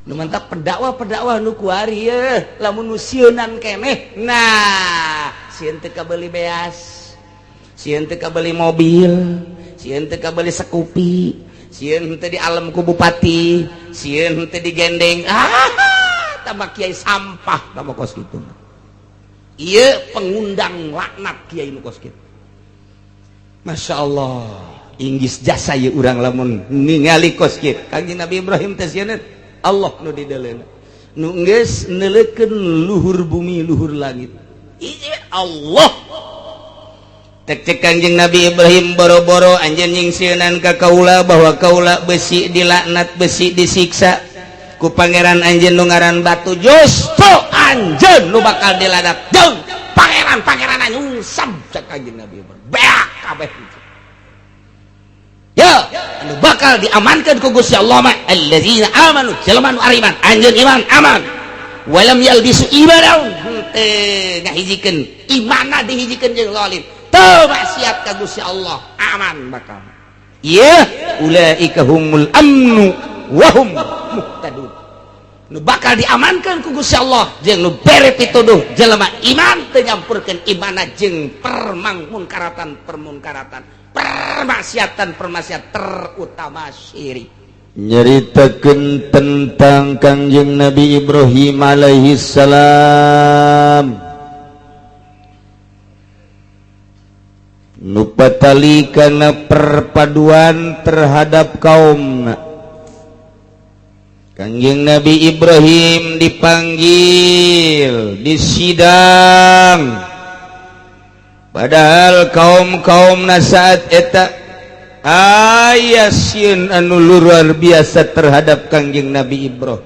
Nu mantap pendakwah-pendakwah nu kuari ye lamun nu sieunan keneh. Nah, sieun teu kabeuli beas, sieun teu kabeuli mobil, sieun teu kabeuli sekupi, sieun teu di alam ku bupati, sieun teu digendeng. Ah, tambah kiai sampah tambah kos kitu. Ieu pengundang laknat kiai nu kos kitu. Masya Allah, inggis jasa ieu urang lamun ningali kos kieu. Kanjeng Nabi Ibrahim teh sieun Allah nu di daleuna. Nu geus neuleukeun luhur bumi luhur langit. Ieu Allah. Tek cek Kanjeng Nabi Ibrahim, boro-boro anjeun nyingsieunan ka kaula bahwa kaula besi dilaknat, besi disiksa ku pangeran anjeun nu ngaran batu, justru anjeun nu bakal dilaknat jeung pangeran-pangeran nyungsep. Cek Kanjeng Nabi Ibrahim, beak kabeh. Ya, anu bakal diamankan ku Gusti Allah mah allazina amanu, jelema nu ariman. Anjeun iman aman, walam yalbisu imanahum, henteu ngahijikeun imanna dihijikeun jeung zalim, teu maksiat ka Gusti Allah, aman bakal. Ieu ulaika humul amnu wa hum muhtadun. Nu bakal diamankan ku Gusti Allah jeung nu bere pituduh jelema iman teu nyampurkeun imanna jeung permangmunkaratan permunkaratan, permaksiatan permaksiat, terutama syirik. Nyeritakeun tentang Kangjeng Nabi Ibrahim alaihi salam nu patali kana perpaduan terhadap kaumna. Kangjeng Nabi Ibrahim dipanggil di sidang, padahal kaum-kaum saat eta aya sieun anu luar biasa terhadap Kangjeng Nabi Ibrahim,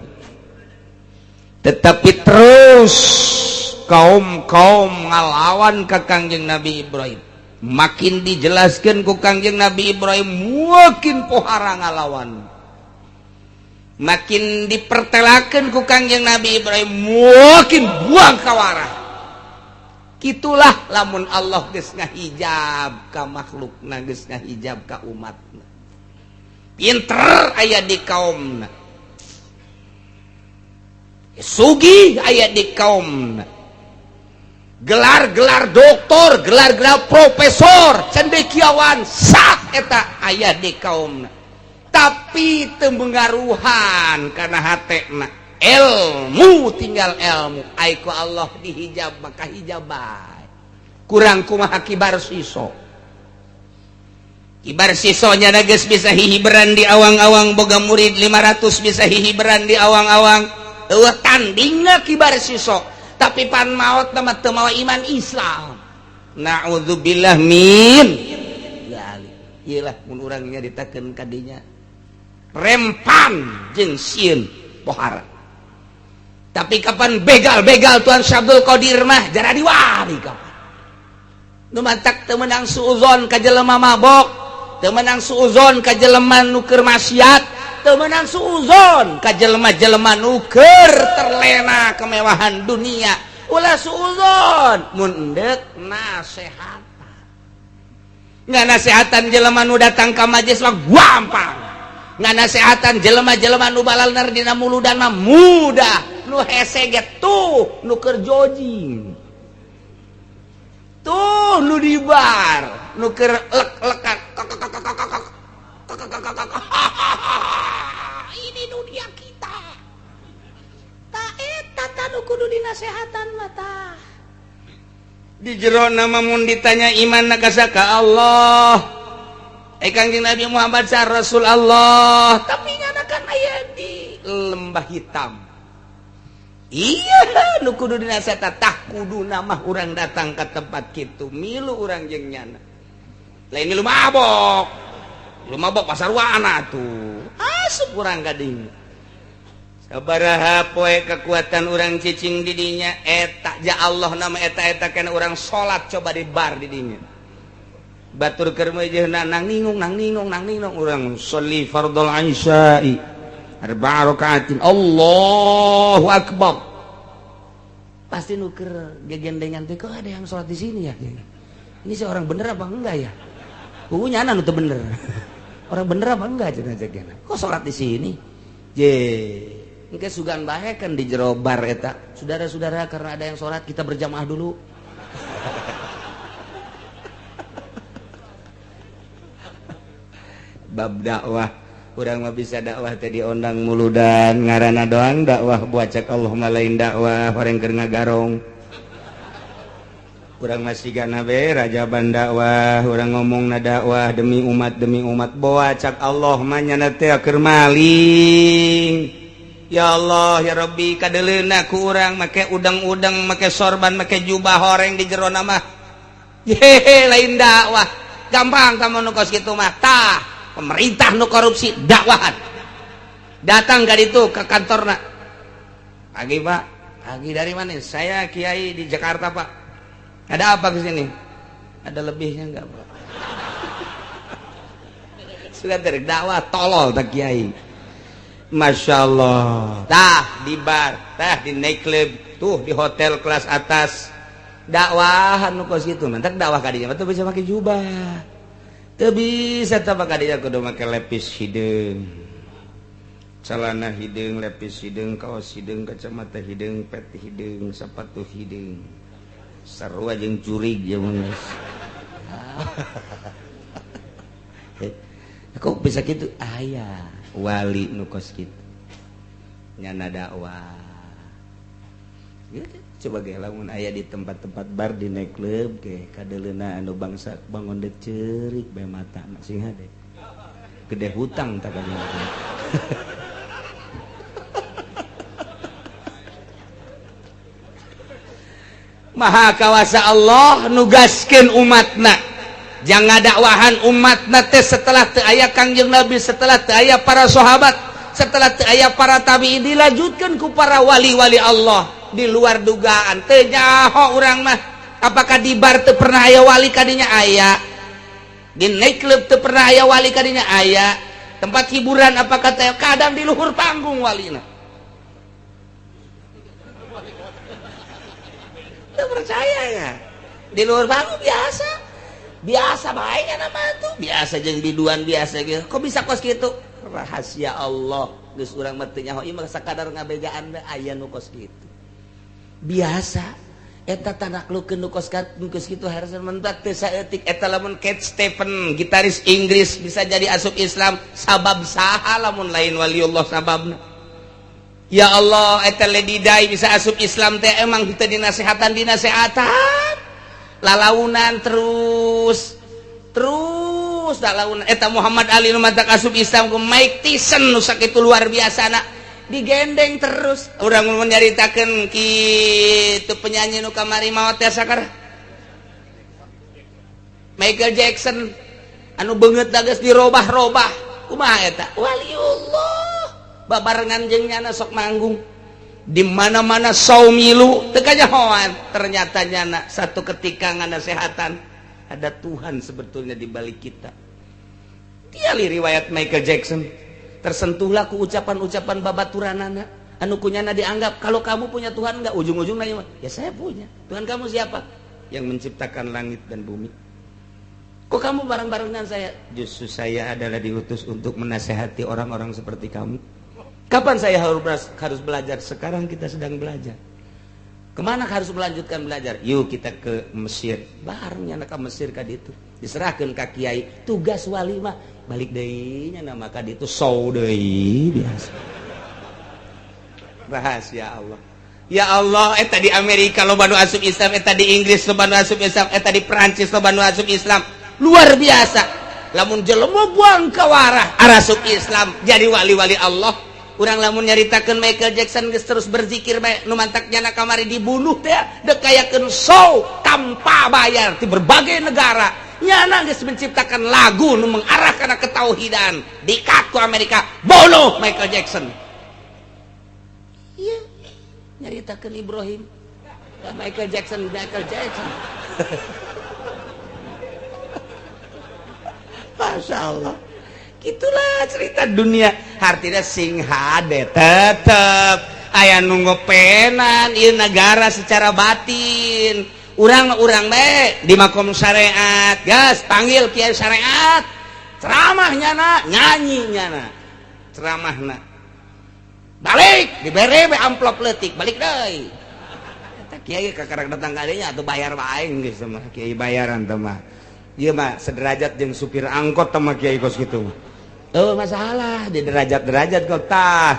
tetapi terus kaum-kaum ngalawan ke Kangjeng Nabi Ibrahim. Makin dijelaskan ku Kangjeng Nabi Ibrahim, makin pohara ngalawan. Makin dipertelakan ku Kangjeng Nabi Ibrahim, makin buang kawarah. Itulah lamun Allah geus ngahijab ka makhlukna, geus ngahijab ka umatna. Pinter aya di kaumna, sugih aya di kaumna, gelar-gelar doktor, gelar-gelar profesor, cendekiawan sak eta aya di kaumna, tapi teu mengaruhan karena hatena. Ilmu tinggal ilmu, ai ku Allah dihijab maka hijab bae. Kurang kumaha kibar siso, kibar sisonya geus bisa hihiberan di awang-awang, boga murid 500, bisa hihiberan di awang-awang, eueuh tandingna kibar siso. Tapi pan maot mah teu mawa iman Islam, naudzubillah min dzalik. Ieu lah mun urang nyaritakeun ka dinya rempan jeung sieun pohara. Tapi kapan begal-begal Tuan Syabdul Qadir mah jara diwari kapan. Nu mantak teu meunang suuzon ka jelema mabok, teu meunang suuzon ka jelema nu keur maksiat, teu meunang suuzon ka jelema-jelema nu keur terlena kemewahan dunia. Ulah suuzon mun endek nasehatan. Nggak nasehatan jelema nu datang ka majelis mah gampang, nggak nasehatan jelema-jelema nu balalner dina muludan mah mudah. Nu hese ge tuh nu keur jojing, tuh nu di bar, nu keur lek-lekan, ini dunia kita. Ta eta ta nu kudu dinasehatan mah tah. Di jero nama mun ditanya iman ka ka Allah, eh, Kangjeng Nabi Muhammad sa Rasul Allah, tapi nyana kan aya di lembah hitam. Iya, nu kudu dinasehatan tah kudu nama urang datang ke tempat kitu, milu urang jeung nyana, lain milu mabok. Lu mabok pasar wana tuh asup urang ka dinya. Sabaraha poe kekuatan urang cicing di dinya eta ja Allah nama eta-eta kana urang salat coba di bar di dinya. Batur keur meujeuhna nang ningung nang ningung nang ningung, urang sholli fardhol isya'i arba'a rakaatin, Allahu akbar. Pasti nuker gegendengan teh, kok ada yang sholat di sini ya? Ini seorang bener apa enggak ya? Punya anak itu bener, orang bener apa enggak cenah? Kok sholat di sini je? Engke sugan bae kan di jero bar eta. Saudara-saudara, karena ada yang sholat kita berjamaah dulu. Bab dakwah, urang mah bisa dakwah teh diondang muludan ngaranna doang dakwah buat cek Allah mah lain dakwah horeng keur ngagarong. Urang masih gana be rajaban dakwah, urang ngomongna dakwah demi umat boa cak Allah mah nyana teh keur maling. Ya Allah ya Rabbi kadeleuna ku urang make udang-udang make sorban make jubah horeng di jero mah. Yehe lain dakwah. Gampang kamu nu kos kitu mah. Tah, pemerintah nu korupsi dakwahan. Datang ka ditu ke kantorna. Pagi Pak, pagi dari mana? Saya kiai di Jakarta Pak. Ada apa ke sini? Ada lebihnya enggak Pak? Sudah dakwah tolol tak kiai. Masya Allah. Tah di bar, tah di nightclub, tuh di hotel kelas atas. Dakwahan nu kos kitu, mantak dakwah ka dinya mah teu bisa make jubah. Teu bisa tah ka dinya kudu make lepis hideung. Celana hideung, lepis hideung, kaos hideung, kacamata hideung, pet hideung, sepatu hideung. Sarua jeung jurig ya mun geus. Kok bisa kitu? Aya wali nu kos kitu. Nyana dakwah. Gitu. Coba ge lamun aya di tempat-tempat bar di nightclub ge kadeleuna anu bangsa bangun deui ceurik bae matana sing hade. Gede hutang tak kadinya. Maha kawasa Allah nugaskeun umatna. Jangan dakwahan umatna teh setelah teu aya Kangjeng Nabi, setelah teu aya para sahabat, setelah teu aya para tabi'in, dilanjutkeun ku para wali-wali Allah. Di luar dugaan teu nyaho urang mah. Apakah di bar teu pernah aya wali kadinya? Aya. Di nightclub teu pernah aya wali kadinya? Aya. Tempat hiburan apakah teh kadang di luhur panggung walina. Teu percaya ya. Di luhur panggung biasa. Biasa bae nama tuh, biasa jeung biduan biasa gitu. Kok bisa kos kitu? Rahasia Allah. Geus urang mah teu nyaho ieu mah sakadar ngabejaan aya nu kos kitu. Biasa eta tanaklukeun nu kos kitu harus mentak teu saeutik eta lamun Cat Stephen gitaris Inggris bisa jadi asup Islam sabab saha lamun lain waliullah sababna. Ya Allah eta Lady Di bisa asup Islam teh emang teu dinasehatan lalaunan terus terus lalaunan eta Muhammad Ali nu matak asup Islam ku Mike Tyson nu sakitu luar biasana digendeng terus. Urang mun nyaritakeun kitu penyanyi nu kamari maot teh sakar Michael Jackson anu beungeut geus dirobah-robah kumaha eta waliullah babarengan jeung nyana sok manggung di mana-mana saumilu teu kanyahoan. Ternyata nyana satu ketika nganasehatan ada Tuhan sebetulnya di balik kita. Tiali riwayat Michael Jackson tersentuhlah ku ucapan-ucapan babaturanana anu kunyana dianggap kalau kamu punya Tuhan enggak, ujung-ujung nanya ya saya punya Tuhan. Kamu siapa? Yang menciptakan langit dan bumi. Kok kamu bareng-bareng dengan saya? Justru saya adalah diutus untuk menasehati orang-orang seperti kamu. Kapan saya harus belajar? Sekarang kita sedang belajar. Kemana harus melanjutkan belajar? Yuk kita ke Mesir. Barengnya ke Mesir ka ditu. Diserahkan ka kiai. Tugas wali mah balik deui nya nama ka ditu sow deui biasa. Rahasia Allah. Ya Allah, eta di Amerika loba nu asup Islam, eta di Inggris loba nu asup Islam, eta di Perancis loba nu asup Islam. Luar biasa. Lamun jelema buang ka warah arasup Islam jadi wali-wali Allah. Urang lamun nyaritakeun Michael Jackson geus terus berzikir bae nu mantak nyana kamari dibunuh teh deuk kayakeun show tanpa bayar di berbagai negara. Nyana geus menciptakan lagu nu mengarah kana ketauhidan. Dikat ku Amerika, bunuh Michael Jackson. Iya, nyaritakeun Ibrahim. Michael Jackson, Michael Jackson. Masya Allah. Itulah cerita dunia. Artinya sing hade tetep aya nu ngopenan ieu negara secara batin. Urang-urang bae di makom syariat, gas panggil kiai syariat, ceramah nyana, nyanyi nyana, ceramahna. Balik dibere we amplop leutik, balik deui. Eta kiai kakarak datang kalinya atau bayar bae geus mah, kiai bayaran teh mah. Ieu mah sederajat jeung supir angkot teh mah, kiai kos kitu mah. Oh, masalah di derajat-derajat kok tah.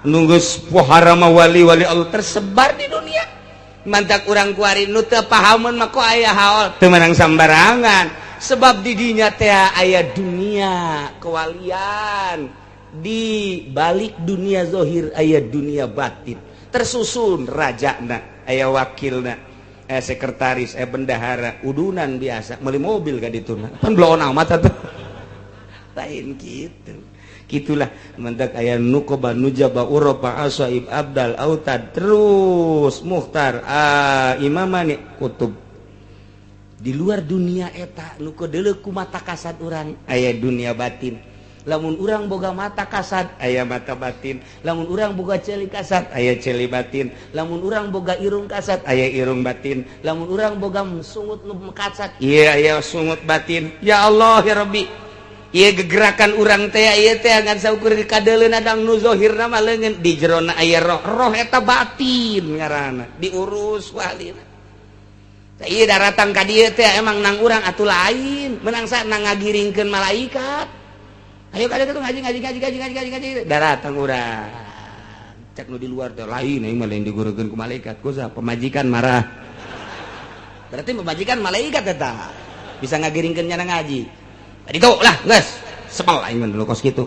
Nunggu pohara mah wali-wali Allah tersebar di dunia. Mantak urang kuari nu teu pahamun mah, kok aya haol teu menang sambarangan, sebab di dinya teh aya dunia kewalian, di balik dunia zohir aya dunia batin, tersusun rajana, aya wakilna, sekretaris, bendahara, udunan biasa beli mobil ka ditu mah pan bloon amat atuh. Lain gitu, gitulah. Mantak aya nukoba, nujaba, urofa, asaib, abdal, autad, terus mukhtar, imamani, kutub. Di luar dunia eta nu deuleu ku mata kasat urang aya dunia batin. Lamun urang boga mata kasat, aya mata batin. Lamun urang boga ceuli kasat, aya ceuli batin. Lamun urang boga irung kasat, aya irung batin. Lamun urang boga sungut nu kasat, iya, aya sungut batin. Ya Allah, ya Rabbi. Ieu gegerakan urang teh ieu teh ngan saukur kadeuleun adang nu zahirna mah leungeun, di jerona aya roh. Roh eta batin ngaranna, diurus walina. Ieu daratang ka dieu teh emang nang urang atuh lain, menang sa nang ngagiringkeun malaikat. Ayo ka dieu ngaji, ngaji, ngaji, ngaji, ngaji, ngaji, ngaji, daratang urang. Cek nu di luar teh, lain aing mah, lain digurukeun ku malaikat, ku pemajikan marah. Berarti pemajikan malaikat eta. Bisa ngagiringkeun nyana ngaji. Tadi tuh lah, geus. Sebel aing mah dulu kos kitu.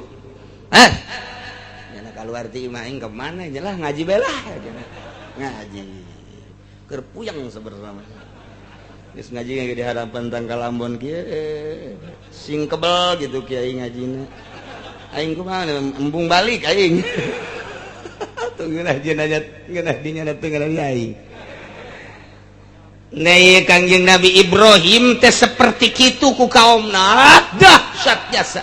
Eh. Nyana keluar ti imah aing ke mana aja lah, ngaji bae lah. Ngaji. Keur puyeng sebenarnya. Geus ngaji di hadapan tangkal ambon kieu, sing kebel gitu kiai ngajina. Aing kumaha, embung balik aing. Tunggu ngeunah ngeunah dinya teu ngeunah aing. Nah, Kangjeng Nabi Ibrahim teh seperti kitu ku kaumna, dahsyat jasa.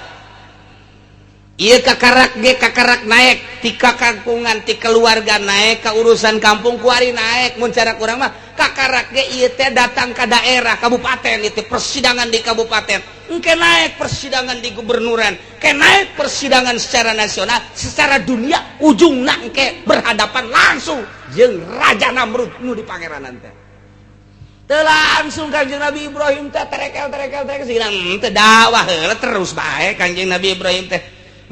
Ieu kakarak ge kakarak naik ti kakangkungan, ti keluarga naik ke urusan kampung kuari naik. Mun cara kurang mah kakarak ge ieu teh datang ke daerah kabupaten, itu persidangan di kabupaten, engke naik persidangan di gubernuran, ke naik persidangan secara nasional, secara dunia, ujung engke berhadapan langsung jeung Raja Namrud nu di pangeranan teh. Teu langsung Kangjeng Nabi Ibrahim teh terekel, terekel, terekel, sidang teh dakwah heula terus bae. Kangjeng Nabi Ibrahim teh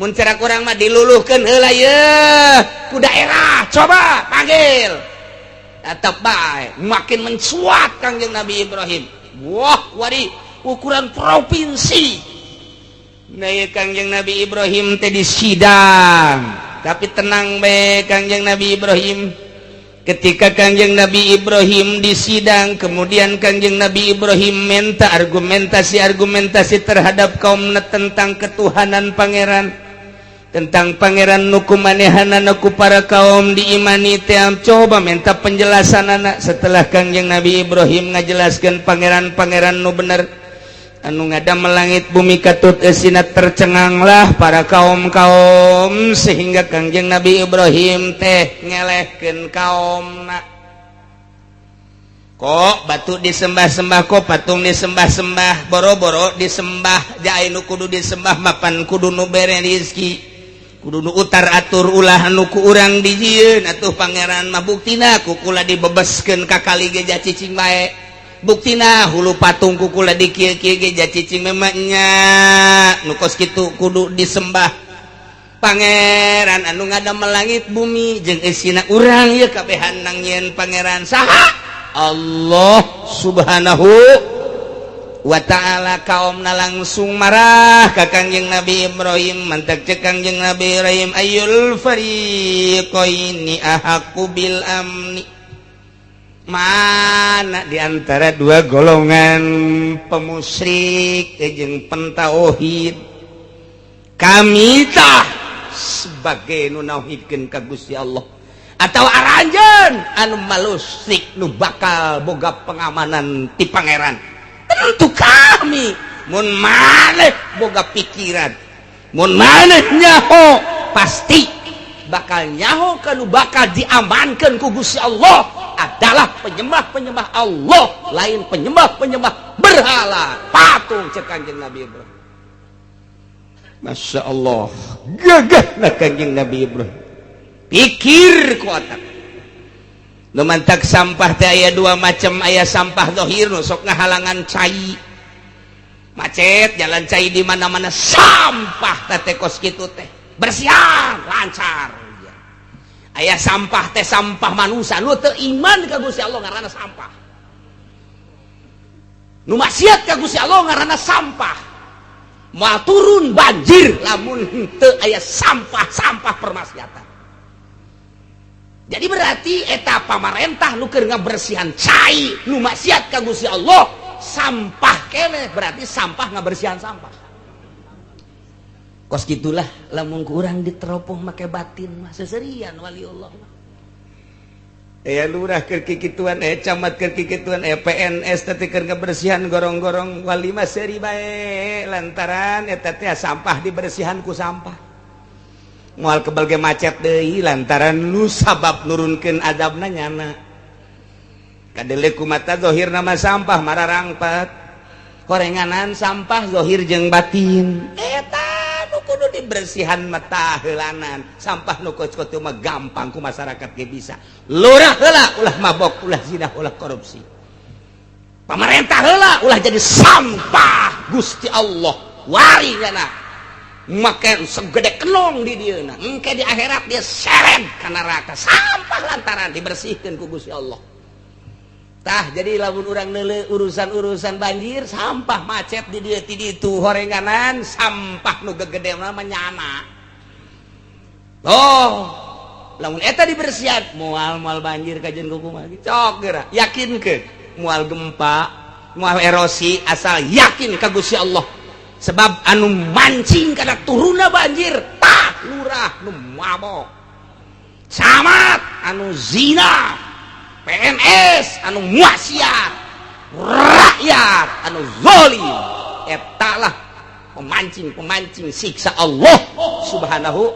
mun cara kurang mah diluluhkeun heula ye ku daerah, coba panggil, tetep bae makin mencuat Kangjeng Nabi Ibrahim. Wah, wari ukuran provinsi. Nah, Kangjeng Nabi Ibrahim teh di sidang, tapi tenang bae Kangjeng Nabi Ibrahim. Ketika Kangjeng Nabi Ibrahim disidang, kemudian Kangjeng Nabi Ibrahim minta argumentasi-argumentasi terhadap kaum tentang ketuhanan pangeran, tentang pangeran nu ku manehanana ku para kaum diimani teh, coba minta penjelasan anak. Setelah Kangjeng Nabi Ibrahim ngajelaskan pangeran-pangeran nu bener anu ngadamel langit bumi katut eusina, tercenganglah para kaum-kaum sehingga Kangjeng Nabi Ibrahim teh ngelehkeun kaumna. Kok batu disembah-sembah, kok patung disembah-sembah, boro-boro disembah, jai nu kudu disembah mapan kudu nu bere rizki, kudu nu utar atur, ulah nu ku urang dijieun atuh pangeran mah. Buktina ku kula dibebeskeun ka kali ge cicing bae, buktina hulu patung ku kula di kieu kieu ge cicing. Memangnya nu kos kitu kudu disembah pangeran anu ngadamel langit bumi jeung eusina urang ieu kabehan nang nyieun pangeran saha? Allah Subhanahu wa ta'ala. Kaumna langsung marah ka Kangjeng Nabi Ibrahim. Mantak cek Kangjeng Nabi Ibrahim, "Ayyul fariqaini ahaqqu bil amni?" Mana di antara dua golongan pemusyrik jeung pentauhid? Kami tah sebagai nu nauhidkeun ka Gusti Allah atau aranjeun anu malusrik nu bakal boga pengamanan ti pangeran? Tentu kami. Mun maneh boga pikiran, mun maneh nyaho, pasti bakal nyaho kalau bakal diamankan ku Gusti Allah adalah penyembah-penyembah Allah, lain penyembah-penyembah berhala patung, cek Kanjeng Nabi Ibrahim. Masya Allah, gagah lah Kanjeng Nabi Ibrahim. Pikir ku otak. Nu mantak sampah teh aya dua macam, aya sampah zahir nu sok ngahalangan cai, macet jalan cai di mana-mana, sampah teh kos kitu teh bersihan lancar. Aya sampah teh sampah manusia nu teu iman ka Gusti Allah, ngaranna sampah. Nu maksiat ka Gusti Allah ngaranna sampah. Moal turun banjir lamun henteu aya sampah-sampah permaksiatan. Jadi berarti eta pamarentah nu keur ngabersihan cai nu maksiat ka Gusti Allah sampah keneh, berarti sampah ngabersihan sampah. Kos gitulah lamun kurang diteropong make batin mah, seserian waliullah mah. Eh, lurah keur kikituan, eh, camat keur kikituan, eh, PNS teh keur ngabersihan gorong-gorong, wali mah seuri bae lantaran eta teh sampah dibersihan ku sampah. Moal kebal ge macet deui lantaran nu sabab nurunkeun azabna nyana. Kadele ku mata zahir nama sampah mararangpat. Horenganan sampah zahir jeung batin. Eta nu kudu dibersihan mata heulanan. Sampah nu kos kitu mah gampang ku masyarakat ge bisa. Lurah heula ulah mabok, ulah zina, ulah korupsi. Pamarentah heula ulah jadi sampah Gusti Allah. Wari nyana. Make segede kenong di dieu, engke di akhirat dia seret ka neraka sampah lantaran dibersihkan ku Gusti Allah. Tah, jadi lamun urang neuleu urusan-urusan banjir, sampah, macet di dieu ti ditu, horenganan sampah nu gegede mah nyana. Oh, lamun eta dibersihan moal moal banjir kajen kumaha. Cok geura yakin ke moal gempa, moal erosi, asal yakin ka Gusti Allah. Sebab anu mancing kada turunna banjir tah lurah nu mabok, camat anu zina, PNS anu maksiat, rakyat anu zalim. Eta lah pemancing-pemancing siksa Allah Subhanahu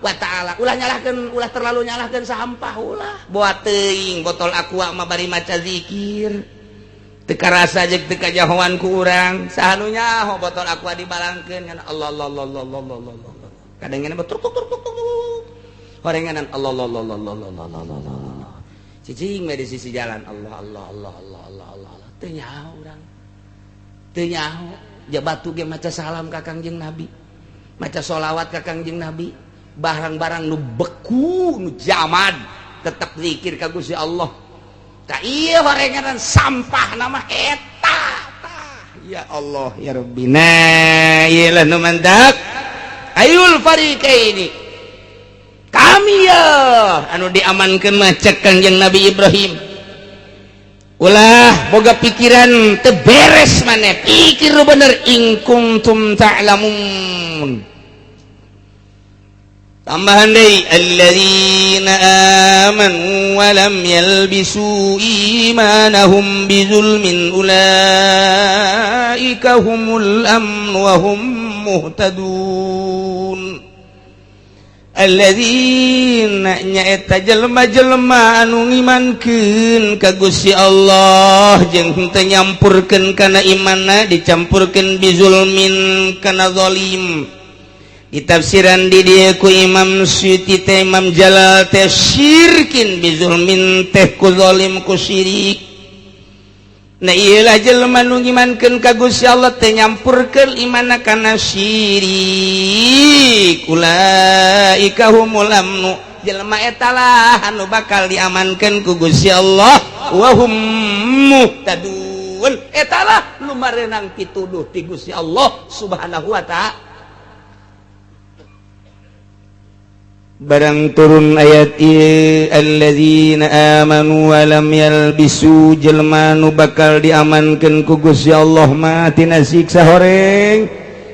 wa Ta'ala. Ulah nyalahkan, ulah terlalu nyalahkan sampah, ulah. Buat teuing botol Aqua mah bari maca zikir teu karasa jeung teu kajahoan ku urang. Saha nu nyaho botol Aqua dibalangkeun kan? Allah Allah Allah Allah Allah Allah Allah. Kadang ngene tuk tuk tuk tuk tuk, horenganan Allah Allah Allah Allah Allah Allah Allah Allah, cicing we di sisi jalan, Allah Allah Allah Allah Allah Allah Allah. Teu nyaho urang, teu nyaho. Ja batu ge maca salam ka Kangjeng Nabi, maca sholawat ka Kangjeng Nabi. Barang-barang nu beku, nu jamad tetap zikir ka Gusti Allah. Tak iya, horenganan sampah nama eta tah. Ya Allah ya Rabbi. Nah, iyalah nu mantak ayul fariqaini. Kami ya anu diamankeun mah, cek Kangjeng Nabi Ibrahim. Ulah boga pikiran teu beres maneh, pikir nu bener. In kuntum ta'lamun. Tambahan deui, alladzina amanu wa lam yalbisu imanahum bizulmin ulaika humul amn wa hum muhtadun. Alladzina nyaeta jelema-jelema anu ngimankeun ka Gusti Allah jeung henteu nyampurkeun kana imanna, dicampurkeun bizulmin kana zalim. Ditafsiran di dieu ku Imam Suyuti teh, Imam Jalal teh, syirkin bizulmin teh ku zalim, ku syirik. Nah, iyalah jelema nu ngimankeun ka Gusti Allah teh nyampurkeun imanna kana syirik, ulaika humul amnu, jelema eta lah anu bakal diamankeun ku Gusti Allah, wa hum muhtadun, eta lah nu mareunang pituduh ti Gusti Allah Subhanahu wa Ta'ala. Barang turun ayat ieu, alladzina amanu wa lam yalbisu, jelema nu bakal diamankeun ku Gusti Allah mah tina siksa horeng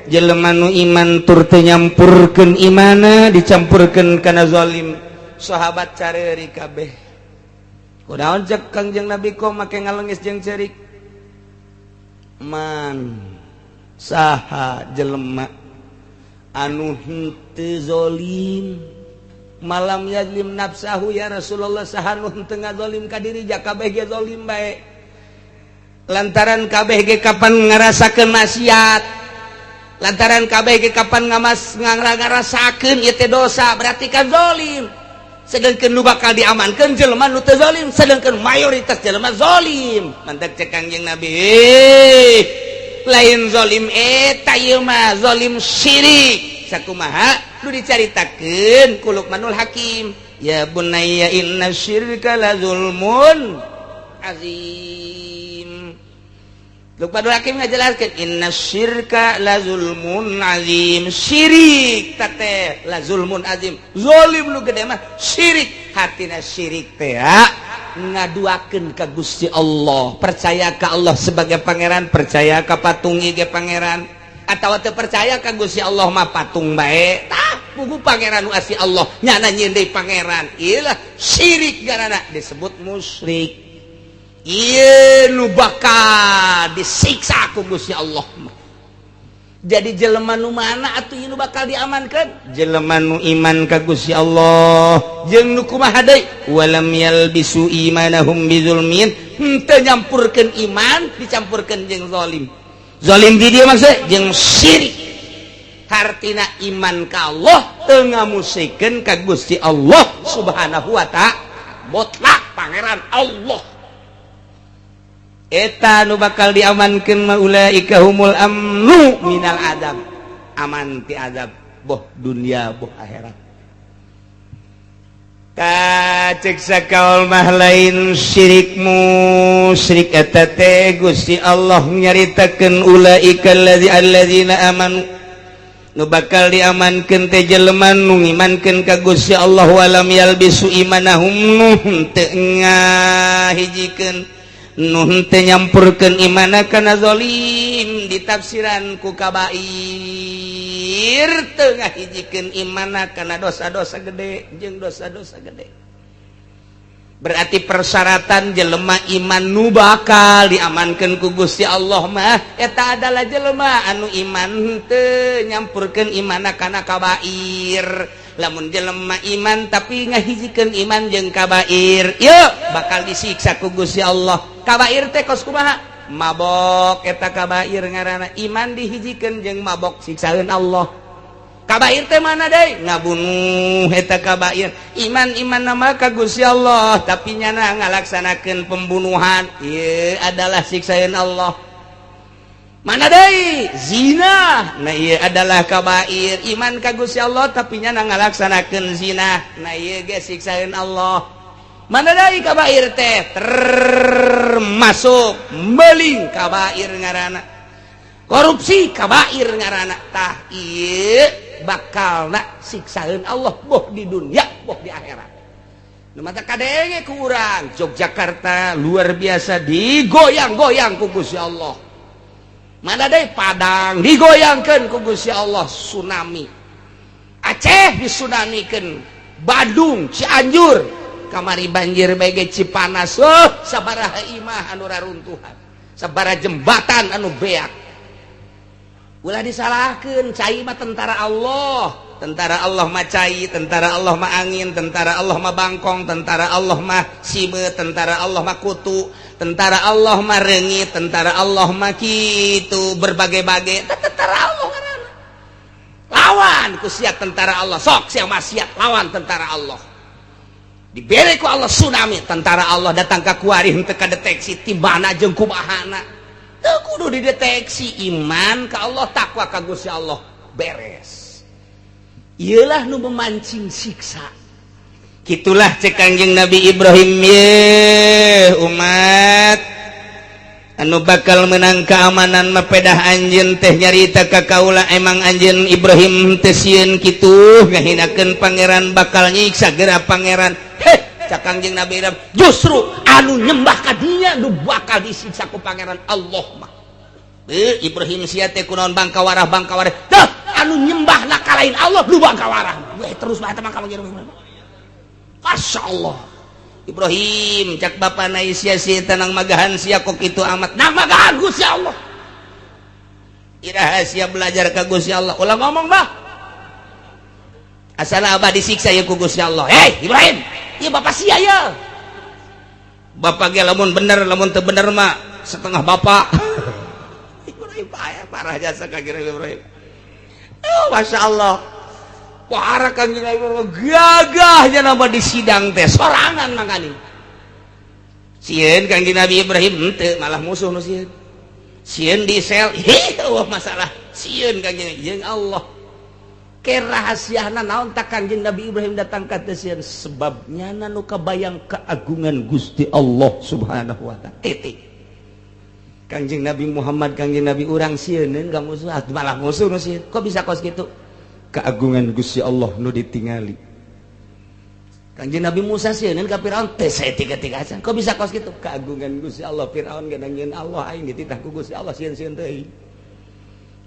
jelema nu iman tur teu nyampurkeun imana dicampurkeun kana zalim. Sahabat careuri kabeh. Kunaon, cek Kangjeng Nabi, kok make ngalengis jeung ceurik? Man, saha jelema anu henteu zalim? Malam yadlim nafsahu ya Rasulullah, saha nu henteu ngazolim ka diri? Ja kabeh ge zalim bae lantaran kabeh ge kapan ngarasakeun maksiat, lantaran kabeh ge kapan ngamas ngarasakeun ieu teh dosa, berarti kan zalim. Sedangkan nu bakal diamankan jelema nu teu zalim, sedangkan mayoritas jelema zalim. Mantak cek Kangjeng Nabi, lain zalim eta ieu mah, zalim syirik. Sakumaha nu dicaritakeun ku Luqmanul Hakim, ya bunayya inna syirka la zulmun azim. Luqmanul Hakim ngajelaskeun, inna syirka la zulmun azim. Syirik teh la zulmun azim, zalim nu gede mah syirik. Hartina syirik teh ngaduakeun ka Gusti Allah, percaya ka Allah sebagai pangeran, percaya ka patung ge pangeran, atau teu percaya ka Gusti Allah mah patung bae. Tah, pugu pangeran nu asli Allah, nyana nyieun deui pangeran. Ieu lah syirik garana disebut musyrik. Ieu nu bakal disiksa ku Gusti Allah mah. Jadi jelema nu mana atuh nu bakal diamankan? Jelema nu iman ka Gusti Allah jeung nu kumaha deui? Walam yalbisu imanahum bizulmin, henteu nyampurkeun iman dicampurkeun jeung zalim. Zalim di dieu maksud jeung syirik. Hartina iman ka Allah teu ngamusikeun ka Gusti Allah Subhanahu wa ta'ala, mutlak pangeran Allah. Eta nu bakal diamankeun mah, ulaika humul amnu minal adab, aman ti azab, boh dunia boh akhirat. Kacek sakaul mah lain syirik musyrik eta teh. Gusti Allah nyaritakeun ulaika allazi allazina amanu, nu bakal diamankeun teh jelema nu ngimankeun ka Gusti Allah, walam yalbisu imanahum, nu teu ngahijikeun, nu teu nyampurkeun imana kana zalim. Ditafsiran ku kabair, teu ngahijikeun imana kana dosa-dosa gede jeung dosa-dosa gede. Berarti persyaratan jelema iman nu bakal diamankan ku Gusti Allah mah eta adalah jelema anu iman teu nyampurkeun imana kana kabair. Lamun jelema iman tapi ngahijikeun iman jeung kabair, yuk bakal disiksa ku Gusti Allah. Kabair teh kos kumaha? Mabok, eta kabair ngaranna. Iman dihijikeun jeung mabok, siksaeun Allah. Kabair teh mana deui? Ngabunuh, eta kabair. Iman iman nama ka Gusti Allah, tapi nyana ngalaksanakeun pembunuhan, ieu adalah siksaeun Allah. Mana deui? Zina. Nah, ieu adalah kabair. Iman ka Gusti Allah, tapi nyana ngalaksanakeun zina, nah ieu ge siksaeun Allah. Mana deui kabair teh? Termasuk meling, kabair ngaranna. Korupsi, kabair ngaranna. Tah, ieu bakal nak siksaeun Allah, boh di dunia boh di akhirat. Nu mata kadenge ku urang, Yogyakarta luar biasa digoyang-goyang ku Gusti Allah. Mana deui? Padang digoyangkeun ku Gusti Allah, tsunami. Aceh disunamikeun, Bandung, Cianjur kamari banjir bae. Cipanas, oh, sabaraha imah anu raruntuhan, sabaraha jembatan anu beak. Ulah disalahkan, cai mah tentara Allah. Tentara Allah mah cai, tentara Allah mah angin, tentara Allah mah bangkong, tentara Allah mah sime, tentara Allah mah kutu, tentara Allah mah reungit, tentara Allah mah kitu berbagai-bagai. Tentara Allah ngaranna. Lawan ku sia tentara Allah, sok sia maksiat lawan tentara Allah. Dibere ku Allah tsunami, tentara Allah datang ka kuari henteu kadeteksi ti mana jeung kumahana. Teu kudu dideteksi, iman ka Allah, takwa ka Gusti Allah, beres. Iyalah nu memancing siksa. Gitulah cek Kangjeng Nabi Ibrahim, ye umat, anu bakal menang keamanan mepedah anjeun teh nyarita ka kaula. Emang anjeun Ibrahim teh sieun kitu ngahinakeun pangeran, bakal nyiksa geura pangeran? Heh, cak Kangjeng Nabi Ibrahim, justru anu nyembah ka dinya nu bakal disiksa ku pangeran Allah mah. Eh, Ibrahim, sia teh kunaon bangka warah, bangka warah? Dah, anu nyembah na ka lain Allah nu bangka warah. Weh, terus bae mah. Masya Allah, Ibrahim, cak bapak na sia si tenang magahan sia kok itu amat nah magahan Gusti Allah. Iraha sia belajar ka Gusti Allah? Ulah ngomong bah, asal abah disiksa ya ku Gusti Allah. Hei Ibrahim, iya bapak sia ya, bapak ge lamun bener, lamun teu bener mah setengah bapak. Ibrahim parah, parah jasa ka Ibrahim. Oh, Masya Allah. Pohara Kangjeng Nabi gagahnya nama di sidang teh sorangan makani. Sieun Kangjeng Nabi Ibrahim henteu, malah musuh nu sieun. Sieun di sel, hih wah masalah. Sieun Kangjeng jeung Allah. Ke rahasiana naon tak Kangjeng Nabi Ibrahim datang ka teh sieun, sebabnya nu kabayang keagungan Gusti Allah Subhanahu wa taala. Titik. Kangjeng Nabi Muhammad, Kangjeng Nabi urang sieuneun ka musuh, malah musuh nu sieun. Kok bisa kos kitu? Keagungan Gusti Allah nu ditingali. Kangjeng Nabi Musa sieuneun ka Firaun teh saeutik-eutik acan. Kok bisa kos kitu? Keagungan Gusti Allah. Firaun gadangieun Allah, aing dititah ku Gusti Allah sieun-sieun teuing.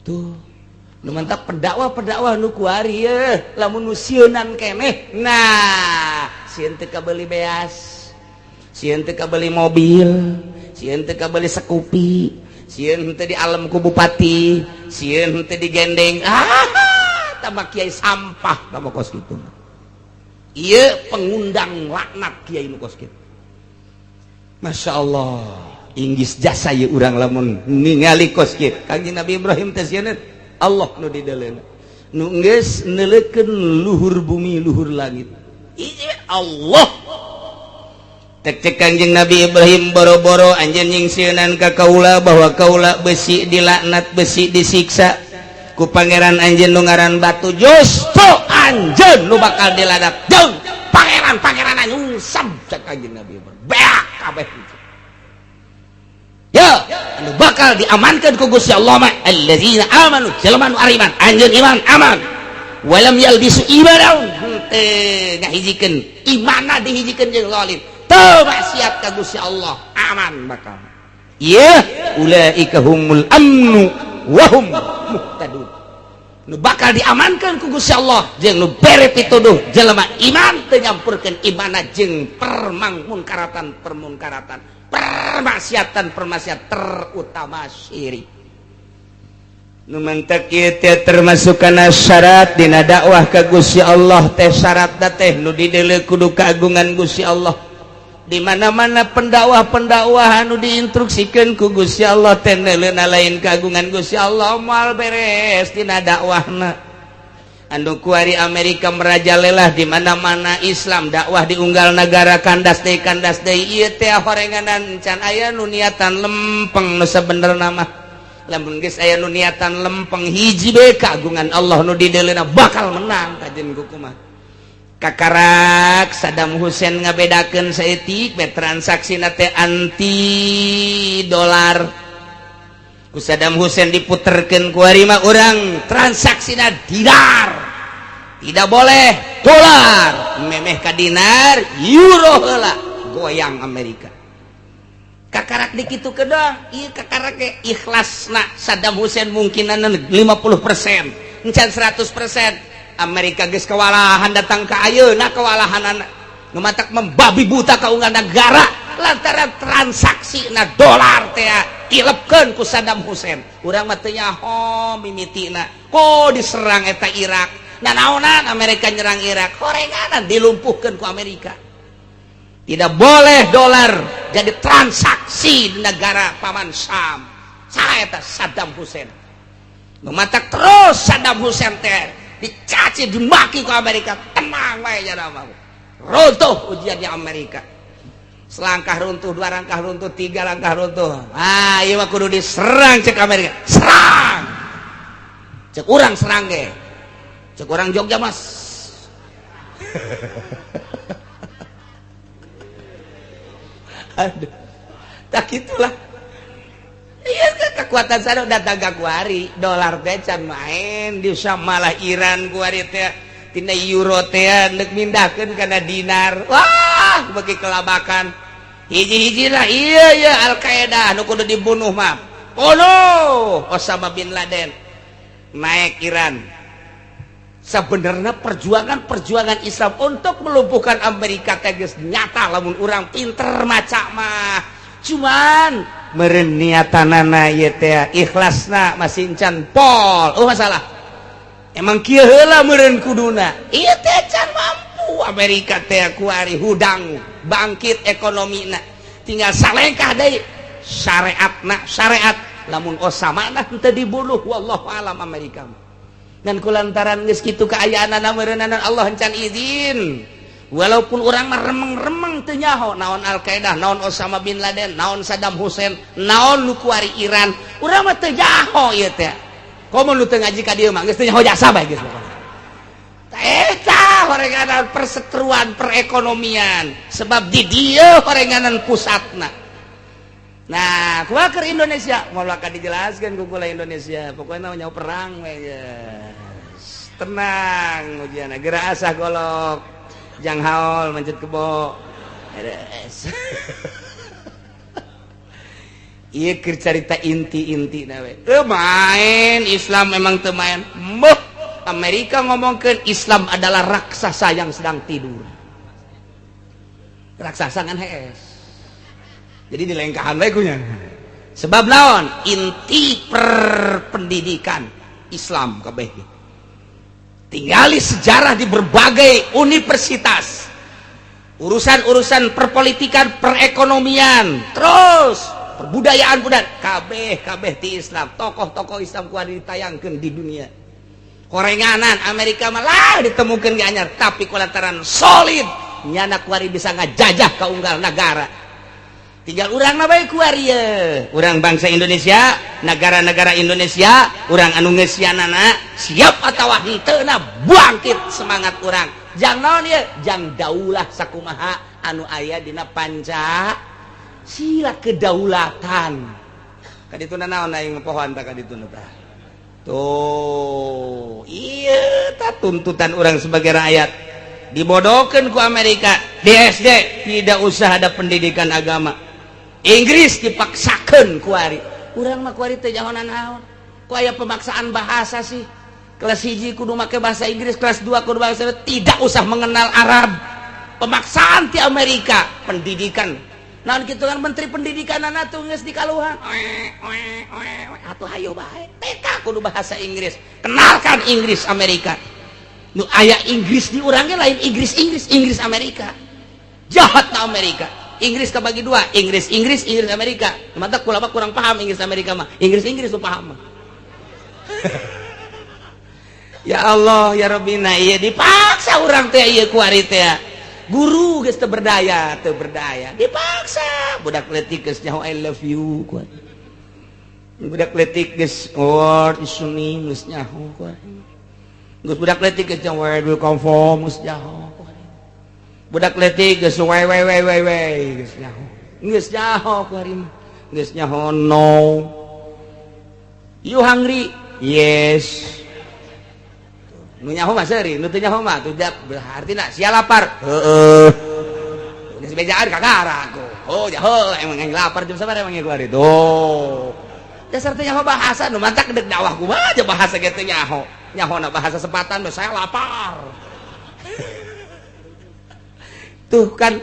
Tuh. Nu mantap pendakwah-pendakwah nu kuari ye, lamun nu sieunan keneh. Nah, sieun teu kabeuli beas. Sieun teu kabeuli mobil, sieun teu kabeuli sekupi, sieun teu di alam ku bupati, sieun teu digendeng. Ah, tambah kiai sampah tambah kos kitu. Ieu pengundang laknat kiai nu kos kitu. Masya Allah, inggis jasa ieu urang lamun ningali kos kitu. Kangjeng Nabi Ibrahim teh sieun Allah nu dideleuna. Nu geus neuleukeun luhur bumi luhur langit. Ieu Allah. Tek cek Kangjeng Nabi Ibrahim, boro-boro anjeun nyingsieunan ka kaula bahwa kaula besi dilaknat, besi disiksa ku pangeran anjeun nu ngaran batu, justru anjeun nu bakal dilaknat jeung pangeran-pangeran nyungsep. Cek Kangjeng Nabi Ibrahim, beak kabeh ya anu bakal diamankan ku Gusti Allah mah allazina amanu, jelema nu ariman. Anjeun iman aman, walam yalbisu imanahum, henteu ngahijikeun imanna dihijikeun jeung zalim, teu maksiat ka Gusti Allah, aman bakal. Ieu ulaika humul amnu wa hum muhtadun. Nu bakal diamankan ku Gusti Allah jeung nu bere pituduh jelema iman teu nyampurkeun imanna jeung permangmunkaratan permunkaratan, permaksiatan permaksiat, terutama syirik. Nu mantak ieu teh termasuk kana syarat dina dakwah ka Gusti Allah teh, syaratna teh nu dideuleu kudu kagungan Gusti Allah. Di mana-mana pendakwah-pendakwah anu diinstruksikeun ku Gusti Allah teh neuleuna lain kagungan Gusti Allah, moal beres dina dakwahna. Anu kuari Amerika merajalela di mana-mana Islam dakwah di unggal negara, kandas deui, kandas deui. Ieu teh horenganan can aya nu niatan lempeng. Nu sabenerna mah lamun geus aya nu niatan lempeng, hiji bae kagungan Allah nu dideuleuna, bakal menang kajen kumaha. Kakarak Saddam Hussein ngabedakeun saeutik bae transaksi teh anti dolar, ku Saddam Hussein diputerkeun, kuari mah urang transaksina dinar, tidak boleh dolar, memeh ka dinar, euro heula, goyang Amerika. Kakarak dikitu ke doang ieu, kakarak ge ikhlasna Saddam Hussein mungkin 50%, encan 100%. Amerika geus kewalahan, datang ke ayeuna kewalahan nu matak membabi buta ka unggal negara lantaran transaksi na dolar teh ilepkeun ku Saddam Hussein. Urang mah teu nyaho mimitina kok diserang eta Irak. Nanaonan Amerika nyerang Irak? Horenganan dilumpuhkeun ku Amerika, tidak boleh dolar jadi transaksi di negara Paman Sam. Saha eta? Saddam Hussein. Nu matak terus Saddam Hussein teh dicaci dimaki ku Amerika, tenang wae nya mah runtuh ujiannya Amerika. Selangkah runtuh, dua langkah runtuh, tiga langkah runtuh. Ah, ieu mah kudu diserang cek Amerika. Serang cek urang, serang ge cek urang Jogja, Mas. Aduh, tak itulah. Iya, kekuatan sana datang ke kuari dolar teh can main di malah Iran kuari teh tina euro teh nek mindahkeun kana dinar. Wah, bagi kelabakan hiji-hiji lah. Iya iya, Al Qaeda nu kudu dibunuh mah bunuh Osama bin Laden, naik Iran. Sebenarnya perjuangan-perjuangan Islam untuk melumpuhkan Amerika teh geus nyata lamun urang pinter maca mah, cuman meureun niatanana ieu teh ikhlasna masih encan pol. Oh, masalah emang kieu heula meureun kuduna ieu teh can mampu Amerika teh kuari hudang bangkit ekonomina, tinggal salengkah deui syariatna. Syariat lamun Osama nah teu dibunuh, wallahu alam Amerika mah. Dan kulantaran geus kitu kaayaanana meureunana Allah encan izin. Walaupun urang mah remeng-remeng teu nyaho naon Al-Qaeda, naon Osama bin Laden, naon Saddam Hussein, naon nu kuari Iran, urang mah teu nyaho ieu teh. Komo nu teu ngaji ka dieu mah geus teu nyaho jasa bae geus pokona. Eta horenganan perseteruan perekonomian sebab di dieu horenganan pusatna. Nah, kumaha keur Indonesia? Moal bakal dijelaskeun ku kula Indonesia. Pokoknya nyaho perang we. Yes. Tenang ujian geura asah golok. Jang haul mencet kebo. Beres. Ieu keur carita inti-inti na we. Teu main Islam memang teu main. Meuh Amerika ngomongkeun Islam adalah raksasa yang sedang tidur. Raksasa ngan hees. Jadi dilengkahan bae kunya. Sebab naon? Inti perpendidikan Islam kabeh. Tinggali sejarah di berbagai universitas, urusan-urusan perpolitikan, perekonomian, terus perbudayaan budaya kabeh kabeh di Islam, tokoh-tokoh Islam kuat ditayangkan di dunia. Horenganan Amerika malah ditemukan ge anyar, tapi kulantaran solid nyana kuari bisa ngajajah ka unggal negara. Tinggal urang na bae kuari ye. Urang bangsa Indonesia, negara-negara Indonesia, urang anu ngeusianana siap atawa henteu na bangkit semangat urang. Jang naon ye? Jang daulah sakumaha anu aya dina Panca Sila kedaulatan. Kadituna naon aing pohoan tah kadituna tah. Tuh, iya tah tuntutan urang sebagai rakyat. Dibodohkan ku Amerika di SD tidak usah ada pendidikan agama. Inggris dipaksakan kuari. Urang mah kuari teh nyaho naon. Ku aya pemaksaan bahasa sih. Kelas 1 kudu make bahasa Inggris, kelas 2 kudu bahasa, tidak usah mengenal Arab. Pemaksaan ti Amerika pendidikan. Naon kitu kan menteri pendidikan anak tuh geus dikaluhan. Atuh hayo bae. TK kudu bahasa Inggris. Kenalkan Inggris Amerika. Nu aya Inggris di urang ge lain Inggris Inggris, Inggris Amerika. Jahat na Amerika. Inggris kebagi dua, Inggris Inggris, Inggris Amerika. Mata kula mah kurang paham Inggris Amerika mah. Inggris Inggris tuh paham mah. Ya Allah ya Rabbina, iya dipaksa urang teh ieu kuari teh. Guru geus teu berdaya, teu berdaya. Dipaksa budak leutik geus nyaho I love you kuari. Budak leutik geus what is your name geus nyaho kuari. Geus budak leutik geus nyaho where do you come from geus nyaho. Budak leutik geus we we we we we geus nyaho. Geus nyaho kuari mah. Geus nyaho no. You hungry? Yes. Nu nyaho mah seuri, nu teu nyaho mah tuh artina sia lapar. Heeh. Geus bejaan kagara aku. Oh, nyaho emang aing lapar jam sabaraha emang kuari. Tuh. Dasar teu nyaho bahasa nu mantak dek dakwah kumaha aja bahasa ge teu nyaho. Nyahona bahasa sepatan saya lapar. Tuh kan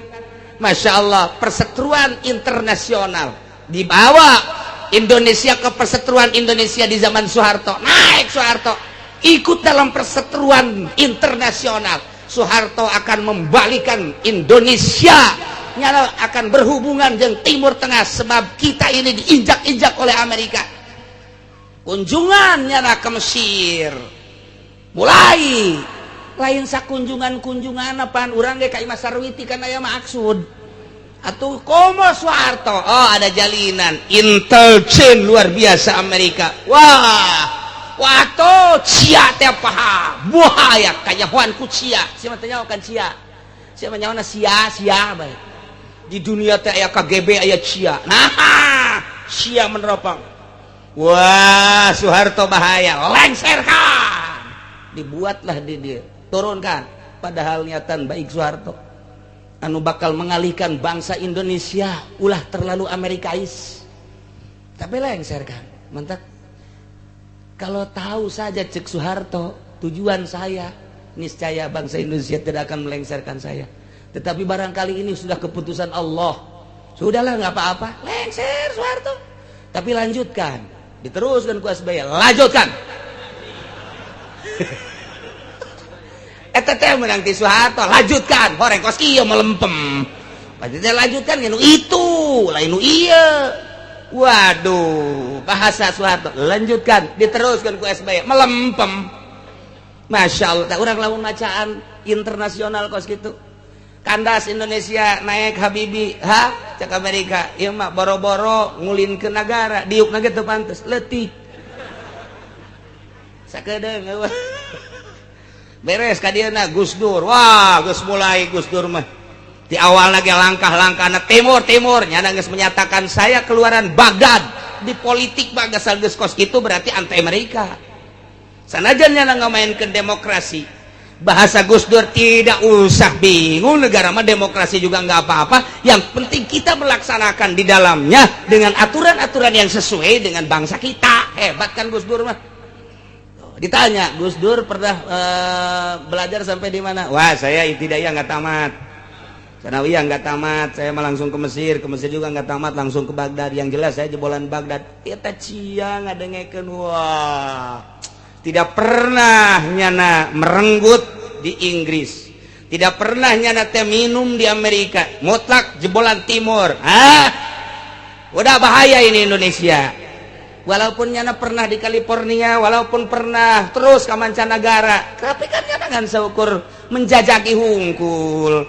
Masya Allah, perseteruan internasional dibawa Indonesia ke perseteruan Indonesia di zaman Soeharto. Naik Soeharto ikut dalam perseteruan internasional. Soeharto akan membalikan Indonesia, nyala akan berhubungan dengan Timur Tengah sebab kita ini diinjak-injak oleh Amerika. Kunjungan nyala ke Mesir mulai lain sakunjungan-kunjungan apaan urang ge ka Imah Sarwiti kan aya maksud atuh komo Soeharto. Oh, ada jalinan intelijen luar biasa Amerika. Wah, waktu cia teh paham buaya kanyahoan ku cia. Sia mah teh nyaho kan cia, sia mah nyahona sia sia bae. Di dunia teh aya KGB, aya cia. Nah, cia meneropang. Wah, Soeharto bahaya, lengserkan, dibuatlah di dia turunkan. Padahal niatan baik Soeharto anu bakal mengalihkan bangsa Indonesia ulah terlalu Amerikais, tapi lengserkan. Mantap. Kalau tahu saja cek Soeharto tujuan saya, niscaya bangsa Indonesia tidak akan melengserkan saya. Tetapi barangkali ini sudah keputusan Allah, sudahlah nggak apa-apa, lengser Soeharto. Tapi lanjutkan, diteruskan ku SBY, lanjutkan. Eta teh menang ti Soeharto, lanjutkan. Horeng kos kieu melempem. Pasti lanjutkan nu itu, lain nu ieu. Waduh, bahasa Soeharto lanjutkan, diteruskan ku SBY melempem. Masya Allah, tak urang lamun macaan internasional kos gitu. Kandas Indonesia naik Habibie, ha? Cek Amerika, ieu mah boro-boro ngulin ke negara, diuk ge teu pantes, leutik. Sakedeung beres ka dieuna Gus Dur. Wah, geus mulai Gus Dur mah. Di awal lagi langkah-langkah timur timur nyana geus menyatakan saya keluaran Baghdad di politik bagasal geus kos kitu berarti anti Amerika. Sanajan nyana ngamainkeun demokrasi. Bahasa Gus Dur tidak usah bingung, negara mah demokrasi juga nggak apa-apa. Yang penting kita melaksanakan di dalamnya dengan aturan-aturan yang sesuai dengan bangsa kita. Hebat kan Gus Dur mah. Ditanya, Gus Dur pernah belajar sampai di mana? Wah, saya ibtidaiyah nggak tamat. Sanawiyah nggak tamat, saya mah langsung ke Mesir juga nggak tamat, langsung ke Baghdad. Yang jelas saya jebolan Baghdad. Eta cia ngadengekeun, wah. Tidak pernah nyana merenggut di Inggris, tidak pernah nyana teh minum di Amerika, mutlak jebolan timur. Ah, udah bahaya ini Indonesia. Walaupun nyana pernah di California, walaupun pernah terus ke mancanegara, tapi kan nyana kan seukur menjajaki hungkul.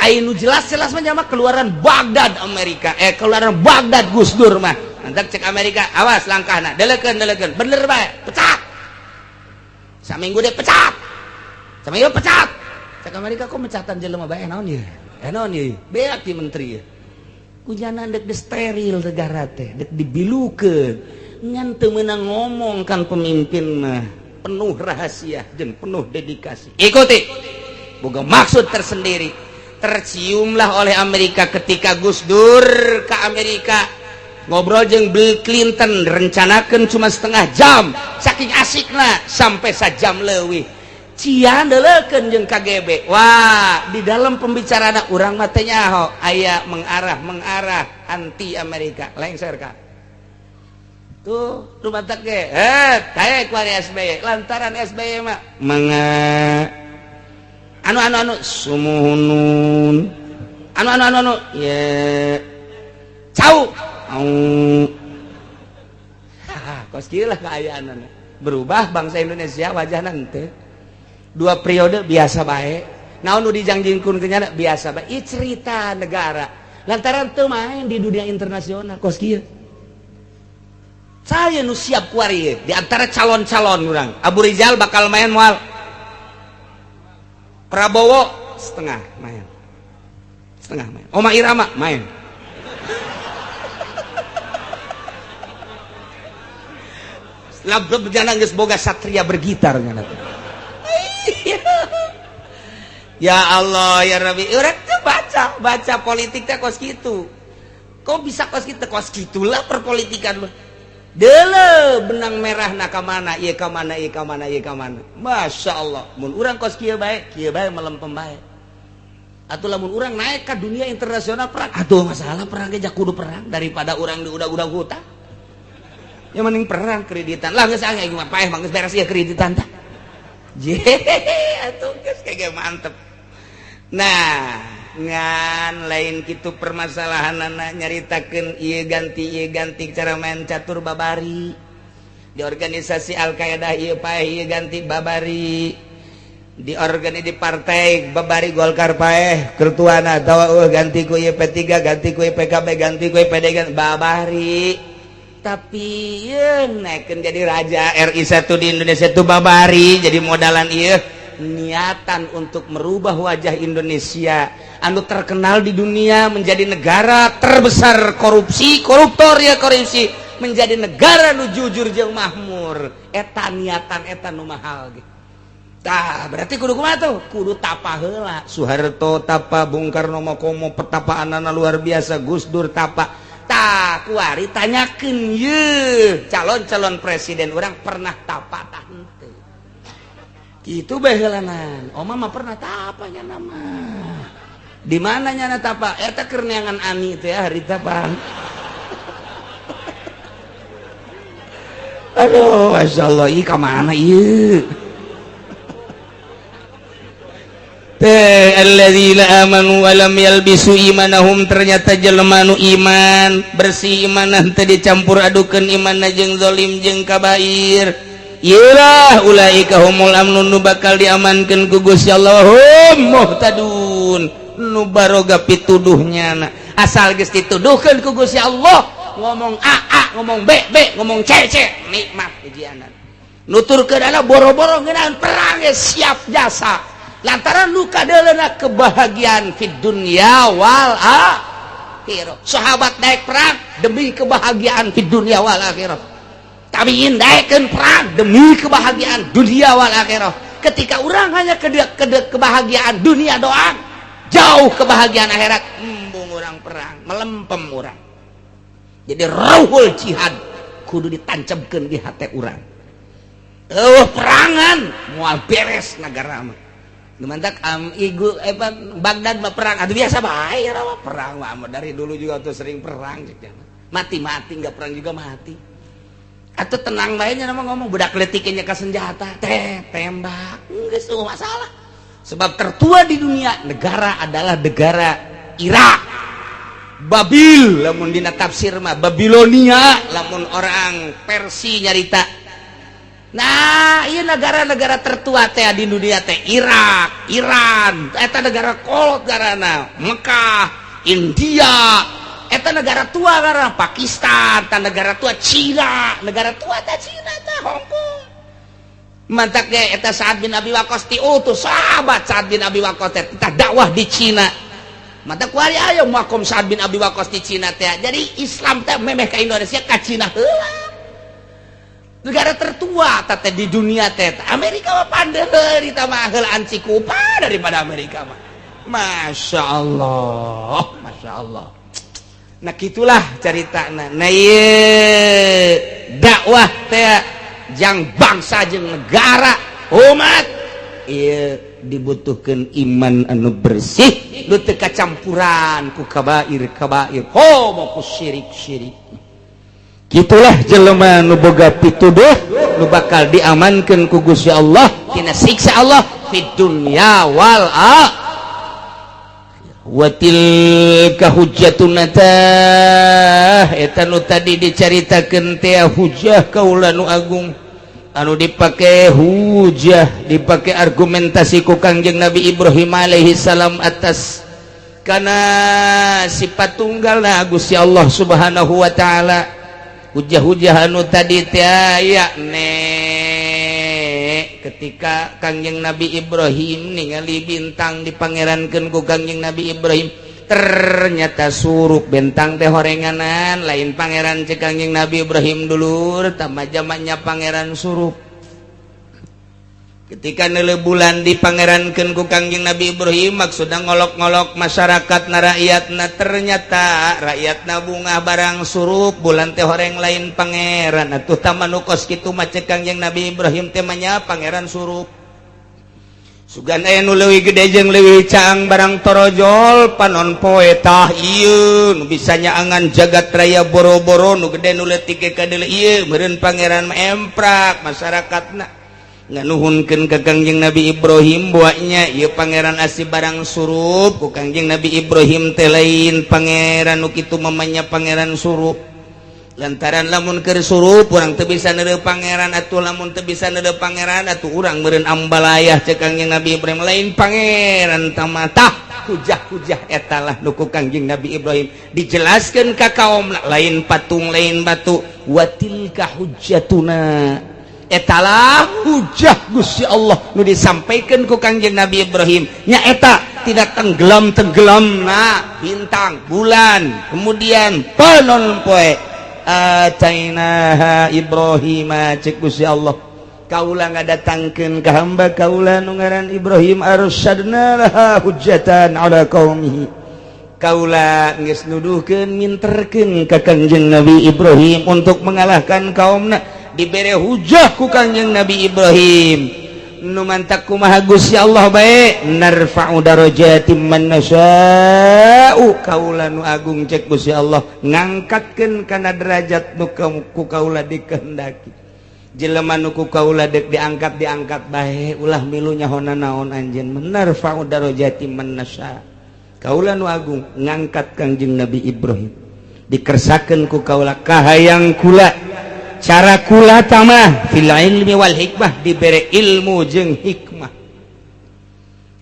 Ainu jelas-jelas mah keluaran Baghdad Amerika, keluaran Baghdad Gus Dur mah. Nanti cek Amerika, awas langkahna, delekeun delekeun, bener bae, pecat. Saminggu dia pecat, saminggu pecat. Cek Amerika kok mecatan jelema bae naon ieu? Naon ieu? Beak di menteri ya. Kujana dek steril negara teh, dek dibilukeun. Ngan teu meunang ngomong kan pemimpin mah penuh rahasia jeung penuh dedikasi. Ikuti. Boga maksud tersendiri. Terciumlah oleh Amerika ketika Gus Dur ke Amerika ngobrol jeung Bill Clinton, rencanakan cuma setengah jam, saking asikna sampai sajam leuwih. Cia deleukeun jeung KGB. Wah, di dalam pembicaraan urang mah teh nyaho aya mengarah mengarah anti Amerika, lengser ka. Tuh, lumatak ge. Taek kuari SBY. Lantaran SBY mah manga anu anu anu sumuhunun. Anu anu anu anu ye. Cau. Au. Kos kieu lah keayaan. Berubah bangsa Indonesia wajah nanti. Dua periode biasa bae. Naon nu dijangjingkeun ke nyana biasa bae. Ieu cerita negara. Lantaran teu main di dunia internasional kos kieu. Saya nu siap kuari di antara calon-calon urang. Abu Rizal bakal main moal. Prabowo setengah main. Setengah main. Oma Irama main. Labdab berjalan geus boga satria bergitar nyana. Ya Allah ya Rabbi, urang teh baca, baca politik teh kos kitu. Kok bisa kos kitu? Kos kitulah perpolitikan mah. Dele benang merah na ka mana, ieu ka mana, ieu ka mana, ieu ka mana. Masya Allah, mun urang kos kieu bae melempem bae. Atuh lamun urang naik ka dunia internasional perang, atuh masalah perang ge kudu perang daripada urang di udah-udah hutang. Ya mending perang kreditan lah geus angge mah paeh mah geus beres ieu kreditan tah. Je, atuh geus kayak mantep. Nah, ngan lain kitu permasalahanana nyaritakeun ieu ganti cara main catur babari. Di organisasi Al-Qaeda ieu paeh ieu ganti babari. Di organi di partai babari Golkar paeh kertuana atawa ganti ku ieu P3 ganti ku ieu PKB ganti ku ieu PD ganti babari. Tapi ye naikkan jadi raja RI 1 di Indonesia itu babari jadi modalan ieu niatan untuk merubah wajah Indonesia anu terkenal di dunia menjadi negara terbesar korupsi koruptor ya korupsi menjadi negara nu jujur jeung makmur eta niatan eta nu mahal ge. Tah berarti kudu kumaha tuh kudu tapa heula Soeharto tapa Bung Karno mah komo petapaanana luar biasa Gus Dur tapa. Tah kuari tanyakeun ye calon-calon presiden orang pernah tapa tah henteu. Kitu bae heulanan. Oma mah pernah tapa nya nama. Di mana nyana tapa? Eta keur neangan ani teh harita bang. Aduh, masyaallah, ieu ka mana ieu? Alladzina amanu wa lam yalbisu imanahum ternyata jelema nu iman bersih imanah teu dicampur adukeun imanna jeung zalim jeung kabair. Iyalah, ulaika humul amnun, nu bakal diamankeun ku Gusti Allah, hum muhtadun, nu baroga pituduhnya. Na asal geus dituduhkeun ku Gusti Allah, ngomong A A, ngomong B B, ngomong C C, nikmat ujianan. Nuturkeun adalah boro-boro ngeunaan perang ge siap jasa, lantaran nu kadeuleuna kebahagiaan fid dunya wal akhirah. Sahabat naik perang demi kebahagiaan fid dunya wal akhirah, tabiin daekeun perang demi kebahagiaan dunia wal akhirah. Ketika orang hanya ke kebahagiaan dunia doang, jauh kebahagiaan akhirat, embung orang perang, melempem orang. Jadi ruhul jihad kudu ditancapkeun di hati orang. Oh, perangan moal beres negara mah. Mantak igu eh, Baghdad mah perang aduh biasa bae mah, perang mah dari dulu juga tuh sering perang, mati-mati nggak perang juga mati. Atau tenang bae nya nama ngomong budak letiknya ke senjata teh tembak, enggak semua masalah. Sebab tertua di dunia negara adalah negara Irak, Babil lamun dina tafsir mah, Babilonia lamun orang Persi nyarita. Nah, iya, negara-negara tertua teh di dunia teh Irak, Iran, eta negara kolot garana, Mekah, India, eta negara tua karena Pakistan, eta negara tua Cina, negara tua teh Cina teh, Hong Kong. Mantak ge eta Sa'ad bin Abi Waqqas diutus, sahabat Sa'ad bin Abi Waqqas teh tah dakwah di Cina. Mata kuari ayo makom Sa'ad bin Abi Waqqas di Cina teh. Jadi Islam teh memeh ka Indonesia, ka Cina heula. Negara tertua teh di dunia teh. Amerika mah pandeuri mah, heulaan Cikupa daripada Amerika mah. Masya Allah, Masya Allah. Nah, gitulah cerita. Nah, ieu dakwah teh jang bangsa jeung negara umat ieu dibutuhkan iman anu bersih, nu teu kacampuran ku kabair kabair, komo ku syirik syirik. Gitulah jelema nu boga pituduh, nu bakal diamankan ku Gusti Allah tina siksa Allah fid dunya wal akhirah. Wa tilka hujjatuna tah eta nu tadi dicaritakeun teh hujjah kaula nu agung, anu dipake hujah, dipake argumentasi ku Kangjeng Nabi Ibrahim alaihi salam atas karena sifat tunggal na Gusti Allah Subhanahu wa taala. Hujah-hujah anu tadi teh aya ne ketika Kangjeng Nabi Ibrahim ningali bintang, dipangerankeun ku Kangjeng Nabi Ibrahim, ternyata surup bentang teh horenganan, lain pangeran cek Kangjeng Nabi Ibrahim. Dulur, tambah zamannya pangeran surup. Ketika nele bulan, dipangerankeun ku Kangjeng Nabi Ibrahim, maksudnya ngolok-ngolok masyarakat na rakyatna, ternyata rakyatna bunga barang surup bulan teh horeng, lain pangeran. Atuh tah nu kos kitu mah cek Kangjeng Nabi Ibrahim teh manya pangeran surup. Sugan aya nu leuwih gede jeung leuwih caang barang torojol panon poe. Tah, ieu nu bisa nyaangan jagat raya, boro-boro nu gede, nu leutik ge kadeuleu. Ieu meureun pangeran mah emprak masyarakatna. Nganuhunkeun ka Kangjeng Nabi Ibrahim buatnya ieu pangeran asli barang surup. Ku Kangjeng Nabi Ibrahim teh lain pangeran nu kitu, mamanya pangeran surup, lantaran lamun keur surup urang teu bisa neureuh pangeran. Atuh lamun teu bisa neureuh pangeran, atuh urang meureun ambalayah. Cek Kangjeng Nabi Ibrahim lain pangeran tamatah. Hujah-hujah etalah nu ku Kangjeng Nabi Ibrahim dijelaskeun ka kaum, lain patung, lain batu. Watilka hujjatuna, etalah hujah Gusti Allah nu disampaikan ku Kangjeng Nabi Ibrahim, nyaeta tidak tenggelam tenggelam. Nah, bintang, bulan, kemudian panon poe, atainaha Ibrahim, cek Gusti Allah, kaula ngadatangkeun ka hamba kaula nu ngaran Ibrahim, arsadna laha hujjatan ala qaumihi. Kaula geus nuduhkeun, minterkeun ka Kangjeng Nabi Ibrahim untuk mengalahkan kaumna. Dibere hujah ku Kangjeng Nabi Ibrahim. Nu mantak kumaha Gusti Allah bae, narfa'u darajatim man nasya'u, kaula nu agung cek Gusti Allah ngangkatkeun kana derajat nu ku kaula dikehendaki. Jelema nu ku kaula dek diangkat, diangkat bae, ulah milu nyahona naon anjeun. Narfa'u darajatim man nasya, kaula nu agung ngangkat Kangjeng Nabi Ibrahim. Dikersakeun ku kaula kahayang kula. Cara kula tamah fil ilmi wal hikmah, dibere ilmu jeung hikmah.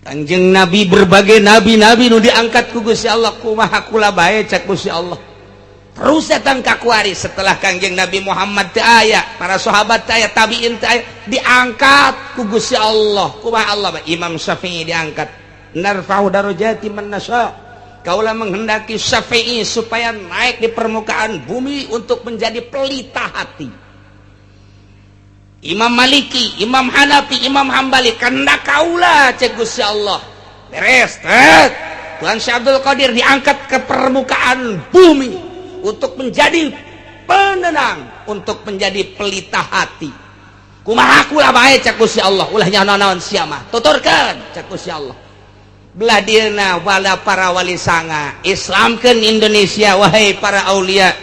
Kanjeng Nabi, berbagai nabi-nabi nu diangkat ku Gusti Allah, kumaha kula bae cak Gusti Allah. Terus datang ka kuari, setelah Kanjeng Nabi Muhammad teu aya, para sahabat teu aya, tabiin teu aya, diangkat ku Gusti Allah. Kumaha Allah? Imam Syafi'i diangkat. Narfa'u darajati man nasya. Kaula menghendaki Syafi'i supaya naik di permukaan bumi untuk menjadi pelita hati. Imam Maliki, Imam Hanafi, Imam Hambali, kehendak kaula cek Gusti Allah. Beres, tet. Tuhan Syekh Abdul Qadir diangkat ke permukaan bumi untuk menjadi penenang, untuk menjadi pelita hati. Kumaha kula bae cek Gusti Allah, ulah nyaho naon sia mah. Tuturkeun cek Gusti Allah. Belah dieuna wala para wali sanga, Islamkeun Indonesia wahai para aulia.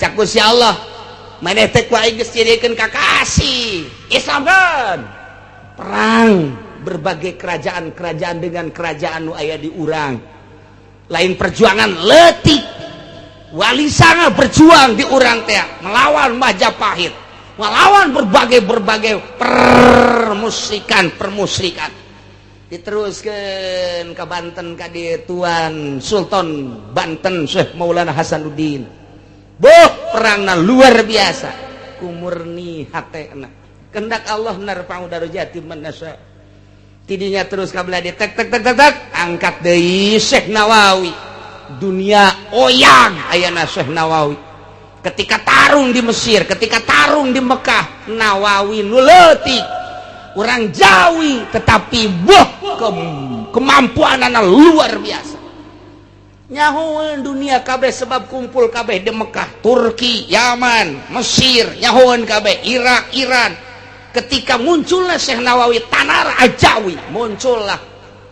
Cek Gusti Allah, maneh teh ku aing geus jadikeun kakasih. Islamkeun. Perang berbagai kerajaan-kerajaan dengan kerajaan nu aya di urang. Lain perjuangan leutik. Wali sanga berjuang di urang teh melawan Majapahit, melawan berbagai-berbagai permusikan permusikan. Diteruskan ke Banten ka dieu Tuan Sultan Banten Syekh Maulana Hasanuddin. Boh, perangna luar biasa. Kumurni hatena. Kehendak Allah, narfa'u darajati man nasya. Tidinya terus ka belah dieu, tek tek tek tek tek, angkat deui Syekh Nawawi. Dunia oyang ayana Syekh Nawawi. Ketika tarung di Mesir, ketika tarung di Mekah, Nawawi nu leutik, orang Jawi, tetapi boh, kemampuan anak luar biasa. Nyahoan dunia kabeh sebab kumpul kabeh di Mekah, Turki, Yaman, Mesir, nyahoan kabeh, Irak, Iran. Ketika munculnya Syekh Nawawi Tanar Ajawi, muncullah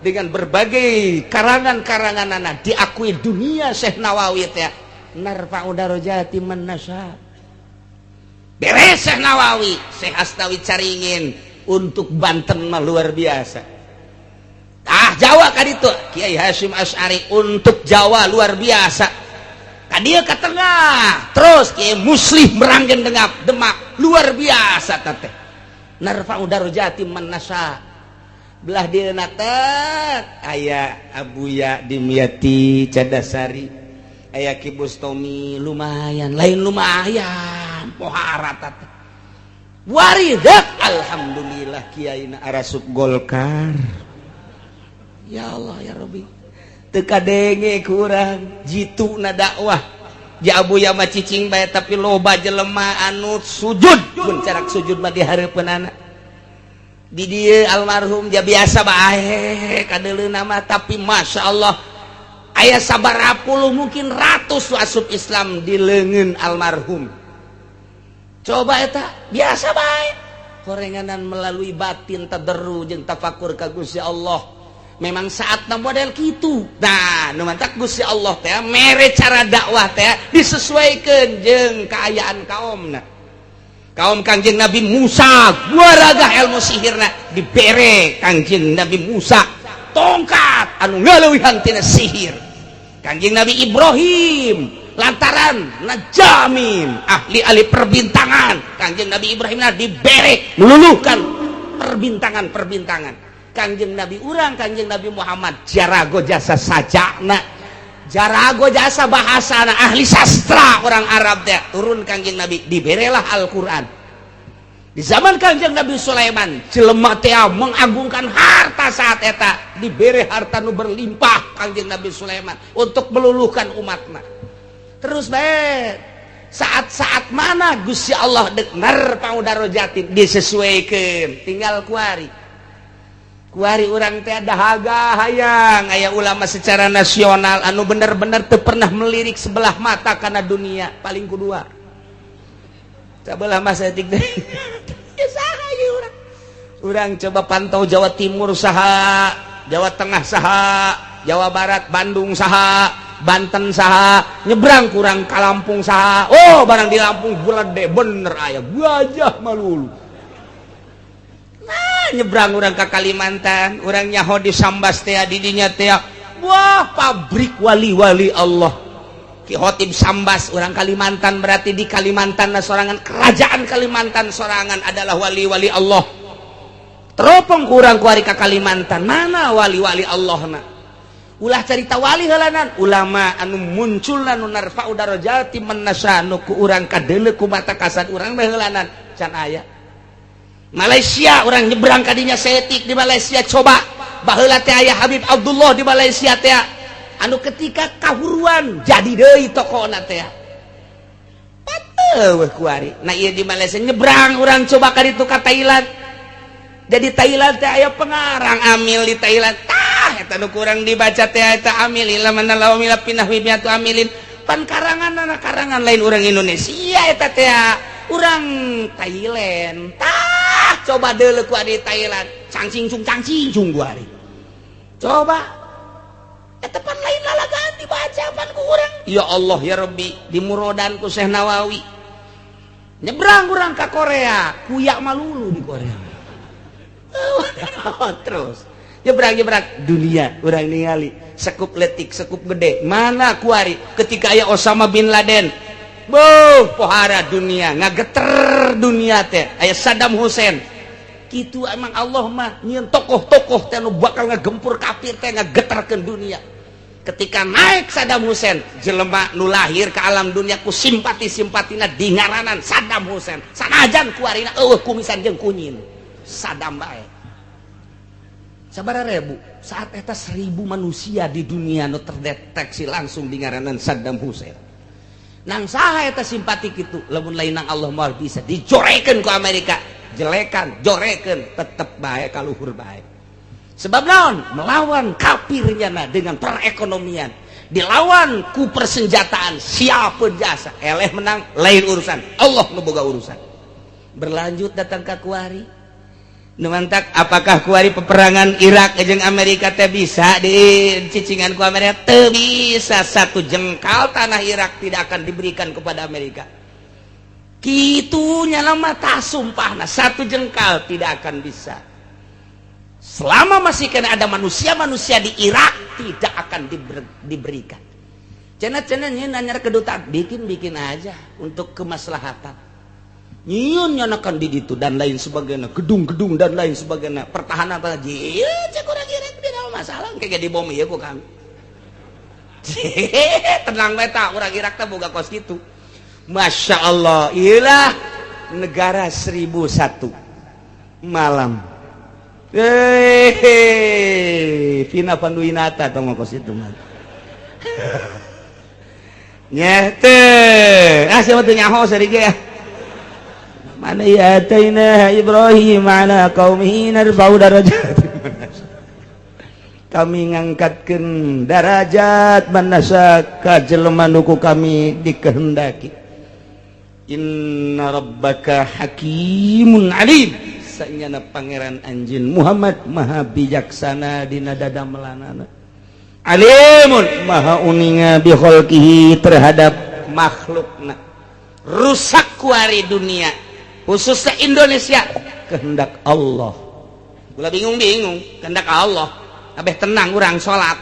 dengan berbagai karangan-karangan anak diakui dunia Syekh Nawawi teh narfa'u darajati man nasya. Beres Syekh Nawawi, Syekh Asnawi Caringin untuk Banten mah luar biasa. Ah, Jawa kan itu Kiai Hasyim Asy'ari untuk Jawa luar biasa. Ka dieu ke tengah terus Kiai Muslih Meranggen Dengap Demak luar biasa teh narfa'u darajati man nasya. Belah dieu tet aya Abuya Dimyati Cadasari, aya Ki Bustomi, lumayan, lain lumayan, pohara teh waridak. Alhamdulillah Kiai na arasup Golkar. Ya Allah ya Rabbi, teu kadenge kurang jitu na dakwah ja Abuya mah cicing bae, tapi loba jelema anu sujud mun carak sujud mah di hareupeun anak di dieu. Almarhum dia biasa bae kadeuleuna mah, tapi Masya Allah aya sabaraha puluh, mungkin ratus asup Islam di leungeun almarhum. Coba eta biasa bae korenganan melalui batin, tadarru jeung tafakur ka Gusti Allah. Memang saatna model gitu. Nah, nu mantak Gusti Allah teh mere cara dakwah teh disesuaikan jeung keayaan kaumna. Kaum Kangjeng Nabi Musa waragah ilmu sihirna, dibere Kangjeng Nabi Musa tongkat anu ngaleuwihan tina sihir. Kangjeng Nabi Ibrahim lantaran najamin, ahli-ahli perbintangan, Kangjeng Nabi Ibrahim dibere meluluhkan perbintangan-perbintangan. Kangjeng Nabi urang, Kangjeng Nabi Muhammad, jarago jasa sajana, jarago jasa bahasa, ahli sastra orang Arab teh. Turun Kangjeng Nabi, diberelah Al-Quran. Di zaman Kangjeng Nabi Sulaiman, jelema teh mengagungkan harta. Saat eta dibere harta nu berlimpah Kangjeng Nabi Sulaiman untuk meluluhkan umatna. Terus bae saat-saat mana Gusti Allah dek narfa'u darajati disesuaikan. Tinggal kuari kuari urang teh dahaga hayang aya ulama secara nasional anu bener-bener teu pernah melirik sebelah mata karena dunia, paling kedua sebelah masa etik teh ya saha ieu urang. Urang coba pantau Jawa Timur saha, Jawa Tengah saha, Jawa Barat Bandung saha, Banten saha, nyebrang kurang ka Lampung saha. Oh, barang di Lampung gede bener aya gajah malulu. Nah, nyebrang urang ke Kalimantan, urang nyaho di Sambas teh, didinya teh wah, pabrik wali-wali Allah. Ki Khotib Sambas orang Kalimantan, berarti di Kalimantan na sorangan, kerajaan Kalimantan sorangan adalah wali-wali Allah. Teropong kurang kuari ka Kalimantan, mana wali-wali Allah na? Ulah cerita wali heulanan, ulama anu muncul nu narfa'u darajati man nasya, nu ku urang kadeuleu ku mata kasat urang mah heulanan can aya. Malaysia, orang nyebrang kadinya setik di Malaysia, coba baheula teh aya Habib Abdullah di Malaysia teh, anu ketika kahuruan jadi deui tokohna teh. Pateuh kuari. Nah, ieu di Malaysia, nyebrang urang coba ka ditu ka Thailand. Jadi Thailand teh aya pengarang amil di Thailand. Tah, eta nu kurang dibaca teh eta amil ila mana law mila pinah miatu amilin. Pan karangan anak karangan lain orang Indonesia, eta teh urang Thailand. Tah, coba deuleu ku di Thailand. Cangcing cung cangcing cung kuari. Coba eta pan lain lalagaan dibaca pan ku urang. Ya Allah ya Rabbi, di murodan ku Syekh Nawawi. Nyebrang urang ka Korea, kuyak malulu di Korea. Terus nyebrang nyebrang dunia, urang ningali sekup letik sekup gede, mana kuari ketika aya Osama bin Laden. Boh, pohara dunia, ngageter dunia teh. Aya Saddam Hussein gitu. Emang Allah mah nyieun tokoh-tokoh teh nu bakal ngagempur kafir teh, ngageterkeun dunia. Ketika naik Saddam Hussein, jelema nu lahir ke alam dunia ku simpati-simpatina di ngaranan Saddam Hussein, sanajan kuarina eueuh kumisan jeung kunyin, Saddam bae. Sabaraha ribu saat eta, 1.000 manusia di dunia nu terdeteksi langsung di ngaranan Saddam Hussein. Nang saha eta simpati kitu lamun lain nang Allah? Moal bisa dijorekeun ku Amerika, jelekan jorekeun tetep bae, kaluhur bae. Sebab naon? Melawan kafirnya nah dengan perekonomian, dilawan ku persenjataan, siapa jasa eleh menang lain urusan Allah, nu boga urusan. Berlanjut datang ke kuari. Nu mantak, apakah kuari peperangan Irak jeung Amerika teh bisa di cicingan ku Amerika? Teu bisa. Satu jengkal tanah Irak tidak akan diberikan kepada Amerika. Kitunya lama tak sumpah, nah, satu jengkal tidak akan bisa. Selama masih kena ada manusia-manusia di Irak, tidak akan diberikan. Cenah-cenah nanya kedutaan, bikin-bikin aja untuk kemaslahatan. Nyieun nyanakan di ditu dan lain sebagainya, gedung-gedung dan lain sebagainya, pertahanan apa aja. Cek urang Irak tidak masalah, kayak di bom ieu ku kami. Tenang bae tah, urang Irak teh boga kos kitu. Masya Allah, iyalah negara 1001 malam. Hehehe, Vina Panduwinata tong kos itu mah. Nyete, ah, siapa tuh nyaho seri ge ya? Mana ya ataina Ibrahim ala qaumihi narfa'u darajat. Kami ngangkatkeun darajat man nasya ka jelema nu ku kami dikehendaki. Inna rabbaka hakimun alim. Sanyana Pangeran anjeun Muhammad maha bijaksana dina dadamelanana, alimun maha uninga bi khalqihi terhadap makhlukna. Rusak kuari dunia, khususnya Indonesia, kehendak Allah. Gula bingung-bingung, kehendak Allah. Kabeh tenang, urang salat,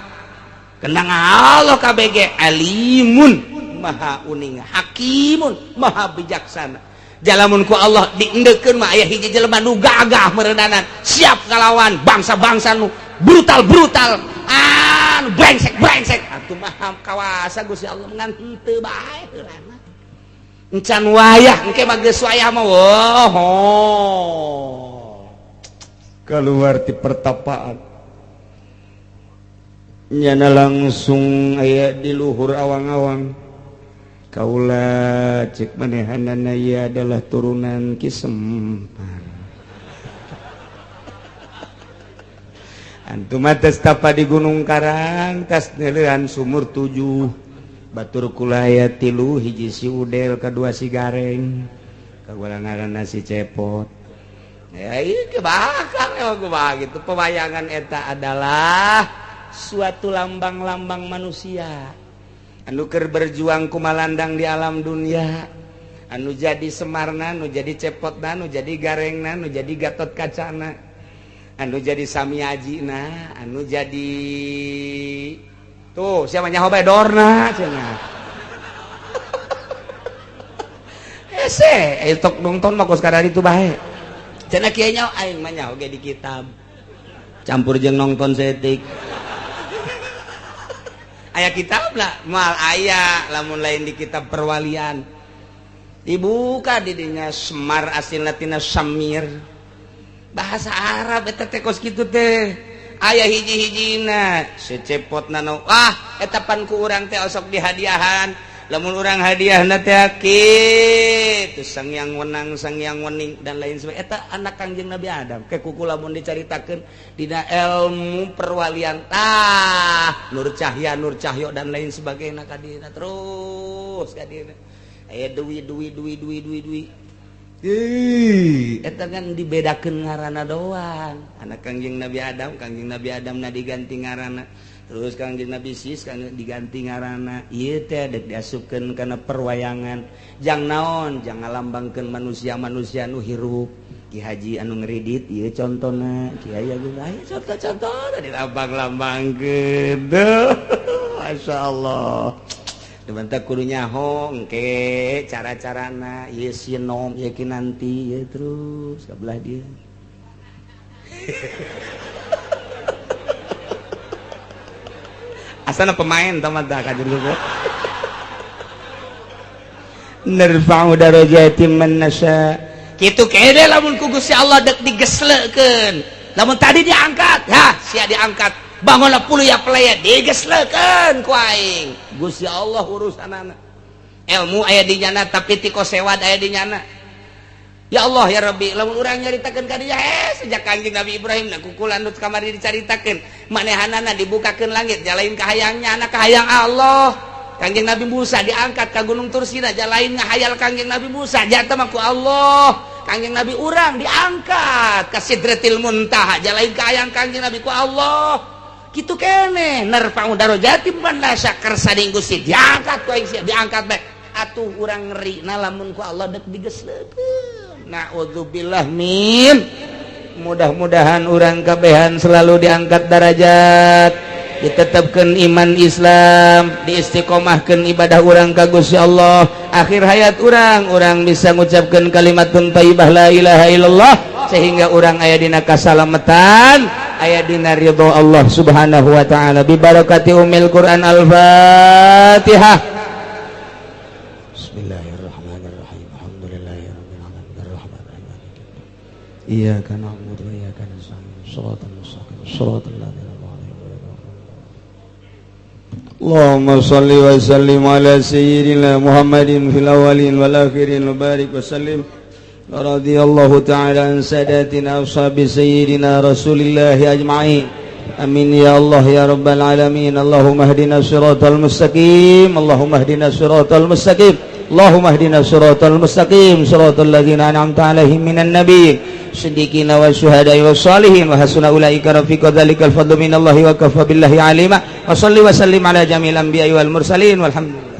kehendak Allah KBG. Alimun maha uninga, hakimun maha bijaksana. Jalamun ku Allah diendeukeun mah aya hiji jelema nu gagah meureunanan, siap ngalawan bangsa-bangsa nu brutal-brutal, anu brengsek-brengsek. Atuh maha kawasa Gusti Allah, ngan henteu bae heulana. Encan wayah, engke mah geus wayah mah, wah, oh. Keluar di pertapaan nyana langsung aya di luhur awang-awang. Kaula cek manehanana ieu adalah turunan Ki Sempar. Antum mah tes tapa di Gunung Karang, tas neuleuhan sumur tujuh, batur kulaya tilu, hiji si Udel, kedua si Gareng, kagulang ngaranna si Cepot. Ya, ieu kebakar emang kumaha gitu. Pewayangan eta adalah suatu lambang-lambang manusia anu keur berjuang kumalandang di alam dunia, anu jadi Semarna, nu jadi Cepotna, nu jadi Garengna, nu jadi Gatot Kacana, anu jadi Samiajina, anu jadi tuh siapa nyaho bae Dorna cenah. Hese tok nonton mah kos kadar itu bae. Cenah kieu nya aing mah nyaho ge di kitab. Campur jeung nonton setik. Aya kitab lah, moal aya lamun lain di kitab perwalian. Dibuka di dinya Semar asilna tina Samir. Bahasa Arab eta teh kos kitu teh. Aya hiji-hijina secepot nano. Ah, eta pan ku urang teh osok dihadiahan. Lamun urang hadiahna teh kitu sang yang wenang, sang yang wening dan lain sebagainya. Eta anak Kangjeng Nabi Adam. Ke kuku lamun dicaritakeun dina ilmu perwalian tah Nur Cahya, Nur Cahyo dan lain sebagainya kadina terus kadina. Aya duwi duwi duwi duwi duwi duwi. Ih, eta kan dibedakeun ngaranna doang. Anak Kangjeng Nabi Adam, Kangjeng Nabi Adam na diganti ngaranna. Terus Kangjeng Nabi Sis kan diganti ngaranna. Ieu teh dek diasupkeun kana perwayangan. Jang naon? Jang ngalambangkeun manusia-manusia nu hirup. Ki Haji anu ngeridit ieu contona, Kiai Agung aya contoh-contoh dilambang-lambangkeun. Masyaallah. Bentak kudu nyaho engke cara-carana ieu sinom ieu kinanti ieu terus ka belah dieu. Asana pemain tamat dah ka jero. Narfa'u darajatin man nasya. Kitu kene lamun ku Gusti Allah dek digeslekeun. Lamun tadi diangkat, ha sia diangkat. Bangunlah puluh ya pelaya digeslekeun ku aing. Gusti Allah urusanana. Ilmu aya di nyana tapi tiko sewad aya di nyana. Ya Allah ya Rabbi, lamun urang nyaritakeun ka dinya sejak Kangjeng Nabi Ibrahim na kukulan nu kamari dicaritakeun, manehanana dibukakeun langit jalain kahayangnya anak kahayang Allah. Kangjeng Nabi Musa diangkat ka Gunung Tursina jalain ngahayal Kangjeng Nabi Musa jata mah ku Allah. Kangjeng Nabi urang diangkat ka Sidratil Muntaha jalain kahayang Kangjeng Nabi ku Allah. Kitu kene nerfa'u darajati man la syakar sading Gusti diangkat ku aing sia diangkat bae. Atuh urang ngeri na lamun ku Allah dek digeslekeun. Na'udzubillah min. Mudah-mudahan urang kabehan selalu diangkat darajat, ditetapkan iman Islam, diistiqomahkan ibadah urang ka Gusti Allah. Akhir hayat urang, urang bisa ngucapkan kalimatun thayyibah la ilaha illallah sehingga urang aya dina kasalamatan, aya dina ridho Allah Subhanahu wa taala. Bi barakati ummil Quran. Al-Fatihah. Bismillahirrahmanirrahim. Alhamdulillahirabbil alamin arrahmanirrahim. Iyyaka na'budu wa iyyaka nasta'in. Shiratal mustaqim. Shiratal ladzina an'amta 'alaihim ghairil maghdubi. Allahumma salli wa sallim ala sayyidina Muhammadin fil awwalin wal akhirin wa barik wa sallim. Radhiyallahu ta'ala an sadatina ashabi sayyidina Rasulillahi ajma'in. Amin ya Allah ya rabbal alamin. Allahumma ihdina siratal mustaqim. Allahumma ihdina siratal mustaqim. Allahumma ihdina siratal mustaqim. Siratal ladzina an'amta 'alaihim minan nabiyyin siddiqina wa syuhada'i was salihin wa hasuna ulaika rafiqa. Dzalikal fadlu minallahi wa kafa billahi alima. Wa salli wa sallim ala jamil anbiya'i wal mursalin walhamdulillah.